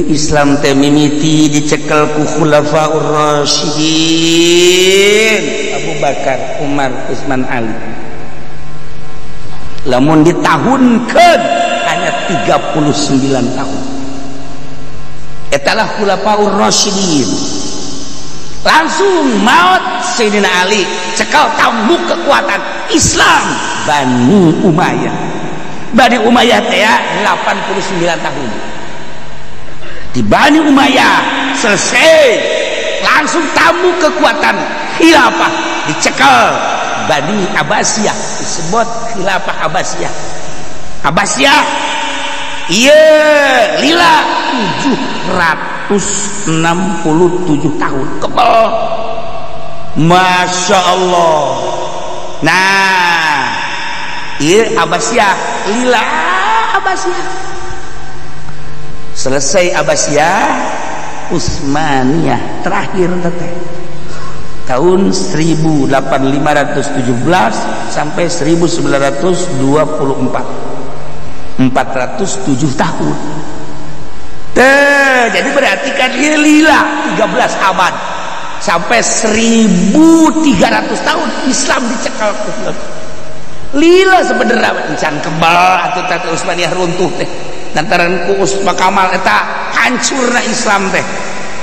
Islam teh mimiti dicekel ku Khulafaur Rasyidin, Abu Bakar, Umar, Utsman, Ali. Lamun ditahunkeun hanya 39 tahun. Etalah Khulafaur Rasyidin. Langsung maut Sayyidina Ali, cekel tambuk kekuatan Islam Bani Umayyah. Bani Umayyah teh 89 tahun. Di Bani Umayyah selesai, langsung tamu kekuatan khilafah dicekel Bani Abbasiyah, disebut khilafah Abbasiyah. Abbasiyah iya lila 767 tahun kebel. Masya Allah. Nah iya Abbasiyah lila Abbasiyah. Selesai Abbasiyah, Utsmaniyah terakhir teteh. Tahun 1517 sampai 1924. 407 tahun. Teh, jadi berarti kan lila 13 abad sampai 1300 tahun Islam dicekal. Lila sebenarnya encan kebal atuh teh Utsmaniyah runtuh teh. Lantaran ku Utsman Kamal eta hancurna Islam teh.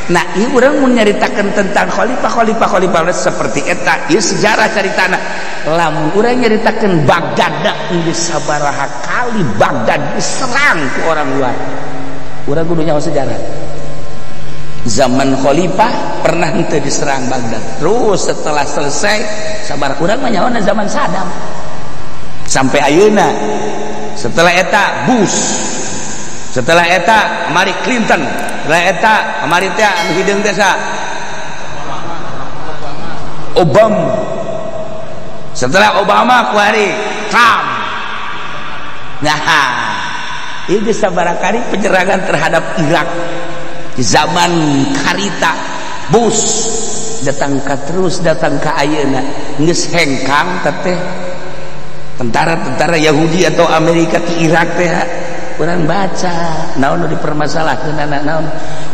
Nah, ieu urang mun nyaritakeun tentang khalifah seperti eta, ieu sejarah caritana. Lamun urang nyaritakeun Baghdad geus sabaraha kali Baghdad diserang ku orang luar. Urang kudu nyaho sejarah. Zaman khalifah pernah henteu diserang Baghdad. Terus setelah selesai sabar urang mah nyaho zaman Saddam. Sampai ayeuna. Setelah eta Bush. Setelah eta mari Clinton. Setelah eta mari teh anu hideung teh sa Obama. Setelah Obama kuari Trump. Nah, ini sabaraha kali penyerangan terhadap Irak di zaman karita Bush datang ka terus datang ka ayeuna geus hengkang teh tentara-tentara Yahudi atau Amerika di Irak teh. Urang baca naon nu dipermasalahkeun anak naon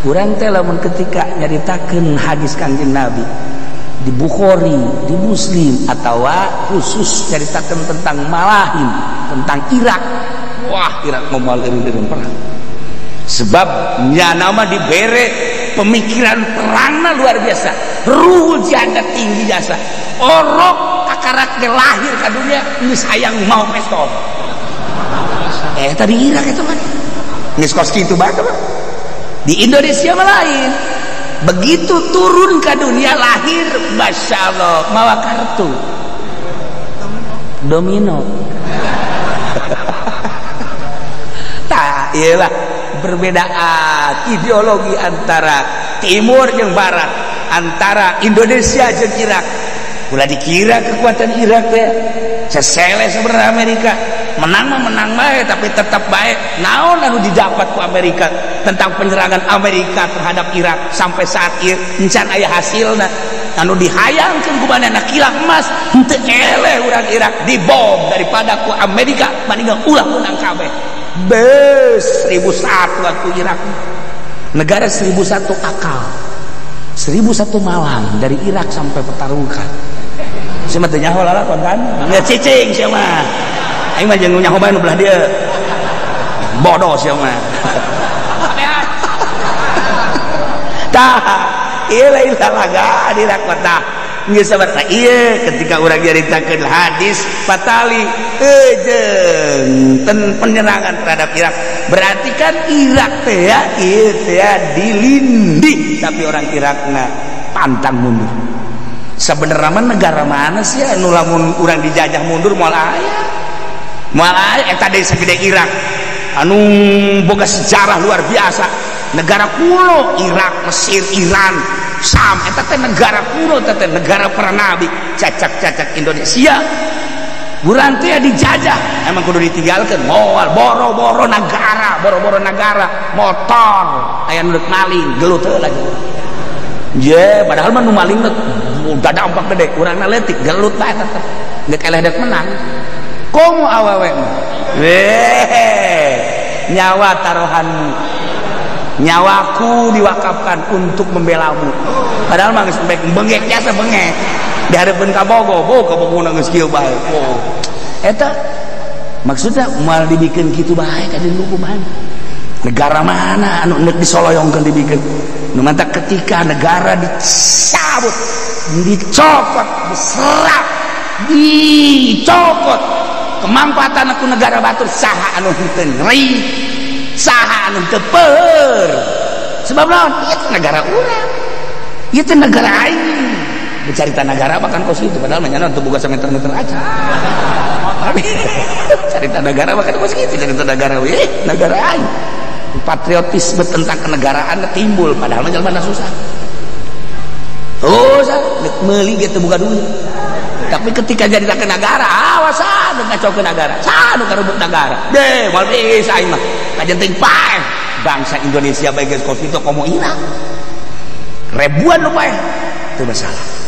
urang teh lamun ketika nyaritakeun hadis Kangjeng Nabi di Bukhari, di Muslim atawa khusus nyaritakeun tentang Malahim, tentang Irak. Wah, Irak moal eureun perang. Sebab nya nama dibere pemikiran perangna luar biasa. Ruh jihadna tinggi jasa. Orok kakarak ge lahir ka dunia geus hayang mau pestol. Tadi Irak itu kan geus kos kitu bae mah. Di Indonesia mah lain. Begitu turun ke dunia lahir, masyaallah, mawa kartu domino. Tah, iyalah perbedaan ideologi antara timur jeung barat, antara Indonesia jeung Irak. Ulah dikira kekuatan Irak teh sesele sebenarnya Amerika. Menang mah menang bae, tapi tetap bae. Naon anu didapat ku Amerika tentang penyerangan Amerika terhadap Irak sampai saat ieu encan aya hasilna. Anu dihayangkeun ku manehna kilang emas henteu eleh urang Irak dibom daripada ku Amerika mendingan ulah menang kabeh. Bes 1001 atuh Irak. Negara 1001 akal. 1001 malang dari Irak sampai pertarungan. Sia mah teu nyaho lalakon kan? Nya cicing sia mah. Aing mah jeung nyaho bae nu belah dieu. Bodoh sia mah. Tah, ieu lain lalaga di Irak mah tah. Geus sabar tah ieu ketika urang nyaritakeun hadis patali jeung penyerangan terhadap Irak. Berarti kan Irak teh ya ieu teh dilindih tapi orang Irakna pantang mundur. Sebenarnya mah negara mana sih anu lamun urang dijajah mundur moal aya. Moal aya eta deui sagede Irak anu boga sejarah luar biasa. Negara kuno Irak, Mesir, Iran, Sam eta teh negara kuno, eta teh negara para nabi. Cacak-cacak Indonesia urang teh dijajah emang kudu ditinggalkeun moal boro-boro nagara, boro-boro nagara motor aya nu deuk maling gelut heula je padahal mah nu maling mah udah dampak gede urangna leutik gelut bae tetep geus eleh deuk menang komo awewe mah weh nyawa taruhanmu nyawaku diwakafkan untuk membelamu padahal mah geus bengek jasa bengek di hareupeun kabogo bo kabogona geus kieu bae oh eta maksudnya moal dibikin kitu bae ka deui hukuman negara mana anu neuk disoloyongkeun dibikin nu mantak ketika negara dicabut dicopot diserap dicopot kemampatan aku negara batur saha anu henteu nyeri saha anu henteu peur sebab naon ieu teh negara urang ieu teh negara aing bercarita negara bahkan kos itu padahal mah nya teu boga sameter-meter aja tapi carita negara bahkan kos kitu carita negara we negara aing patriotisme tentang kenegaraan timbul padahal mah jelema susah oh nek meuli ge teu boga duit tapi ketika jadi ke negara awas anu ngacokeun negara anu karebut negara deh moal bisa aing mah kajen teuing paeh bangsa Indonesia bae geus kos kitu komo Irak ribuan nu paeh teu masalah.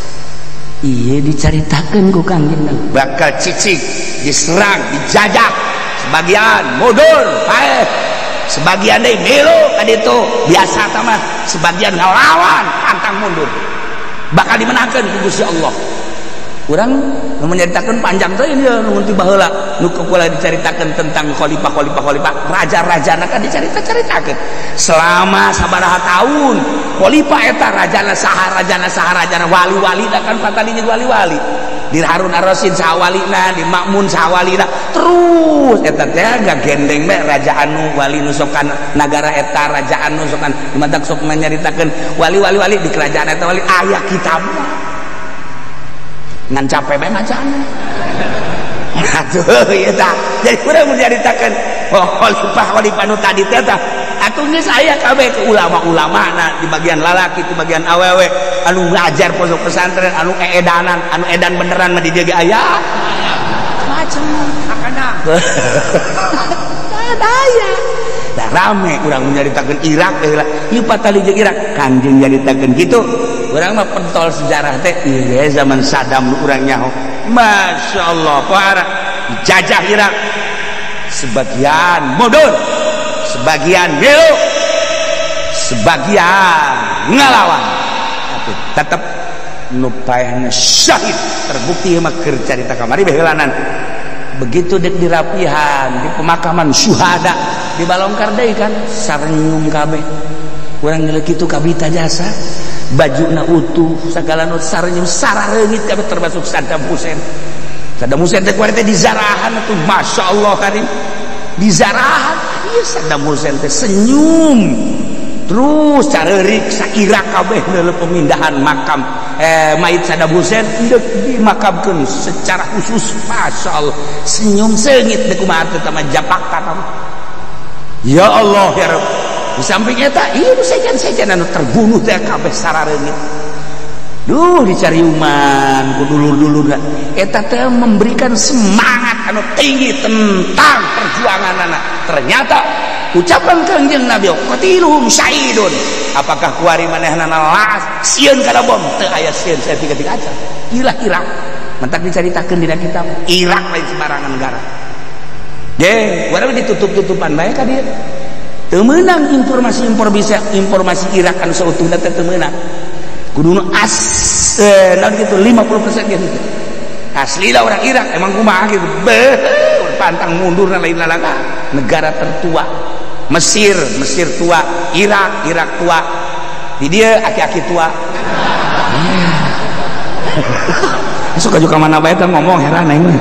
Iya dicaritakeun ku Kangjeng Nabi bakal cicik diserang dijajah sebagian mundur paeh sebagian deui milu ka ditu biasa tah mah sebagian ngalawan pantang mundur bakal dimenangkeun ku Gusti Allah. Urang nu menyaritakeun panjang teh ieu nu ti baheula nu kula dicaritakeun tentang khalifah-khalifah raja-rajana kan dicarita-caritakeun selama sabaraha tahun khalifah eta rajana saha rajana wali-wali kan patali jeung wali-wali di Harun Ar-Rasyid saha walina di Makmun saha walina terus eta teh ngagendeng bae raja anu wali nu sokan nagara eta raja anu sokan matak sok menyaritakeun wali-wali di kerajaan eta wali aya kitabna ngan capek bae macana. Atuh ieu tah. Jadi urang mun dicaritakeun oh khalifah nu tadi teh tah atuh geus aya kabeh ke ulama-ulamana di bagian lalaki di bagian awewe anu ngajar pondok pesantren anu eedanan anu edan beneran mah di dieu ge aya macam akana. Aya. Dah rame urang mun nyaritakeun Irak heula ieu patali jeung Irak Kangjeng nyaritakeun kitu. Urang mah pentol sejarah teh ieu zaman Saddam urang nyaho. Masya Allah para dijajah Irak sebagian mundur sebagian milu sebagian ngalawan tapi tetep nu paehna syahid terbukti mah keur carita kamari baheulanan begitu dek dirapihan di pemakaman syuhada di balongkar deui kan sarenyum kabeh urang nilai kitu kabita jasa bajuna utuh segala nu sarenyum sarareungit kabeh termasuk Saddam Hussein. Saddam Hussein teh kuari teh dizarahan atuh Masya Allah karim dizarahan ieu Saddam Hussein teh senyum terus careurik sa Irak kabeh neuleuh pemindahan makam mayit Saddam Hussein deuk dimakamkeun secara khusus Masya Allah senyum seungit teh kumaha teh mah japakta mah ya Allah ya Rabb. Di samping eta ieu nu sejen-sejen anu terbunuh teh kabeh sarareungit. Duh dicariuman ku dulur-dulurna eta teh memberikan semangat anu tinggi tentang perjuanganana. Ternyata ucapan Kangjeng Nabi qatiluhum syahidun. Apakah kuari manehna laas sieun kana bom? Teu aya sieun saeutik-eutik acan. Ilah Irak. Mentak dicaritakeun dina kitab Irak lain sembarangan negara. Ge, urang ditutup-tutupan bae ka dieu. Teu meunang informasi Irak anu sautuhna teh teu meunang. Kudu nu as naon kitu 50% gitu. Asli lah orang Irak emang kumaha gitu. Beuh, pantang mundurna lain lalaga. Negara tertua. Mesir, Mesir tua, Irak, Irak tua. Di dieu aki-aki tua. Suka juga mana bae teh ngomong heran aing mah.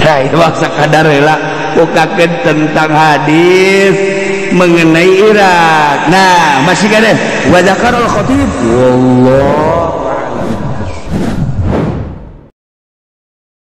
Nah, itu sakadar heula bukakeun tentang hadis mengenai Irak. Nah, masih kade wa dzakarul khatib wallah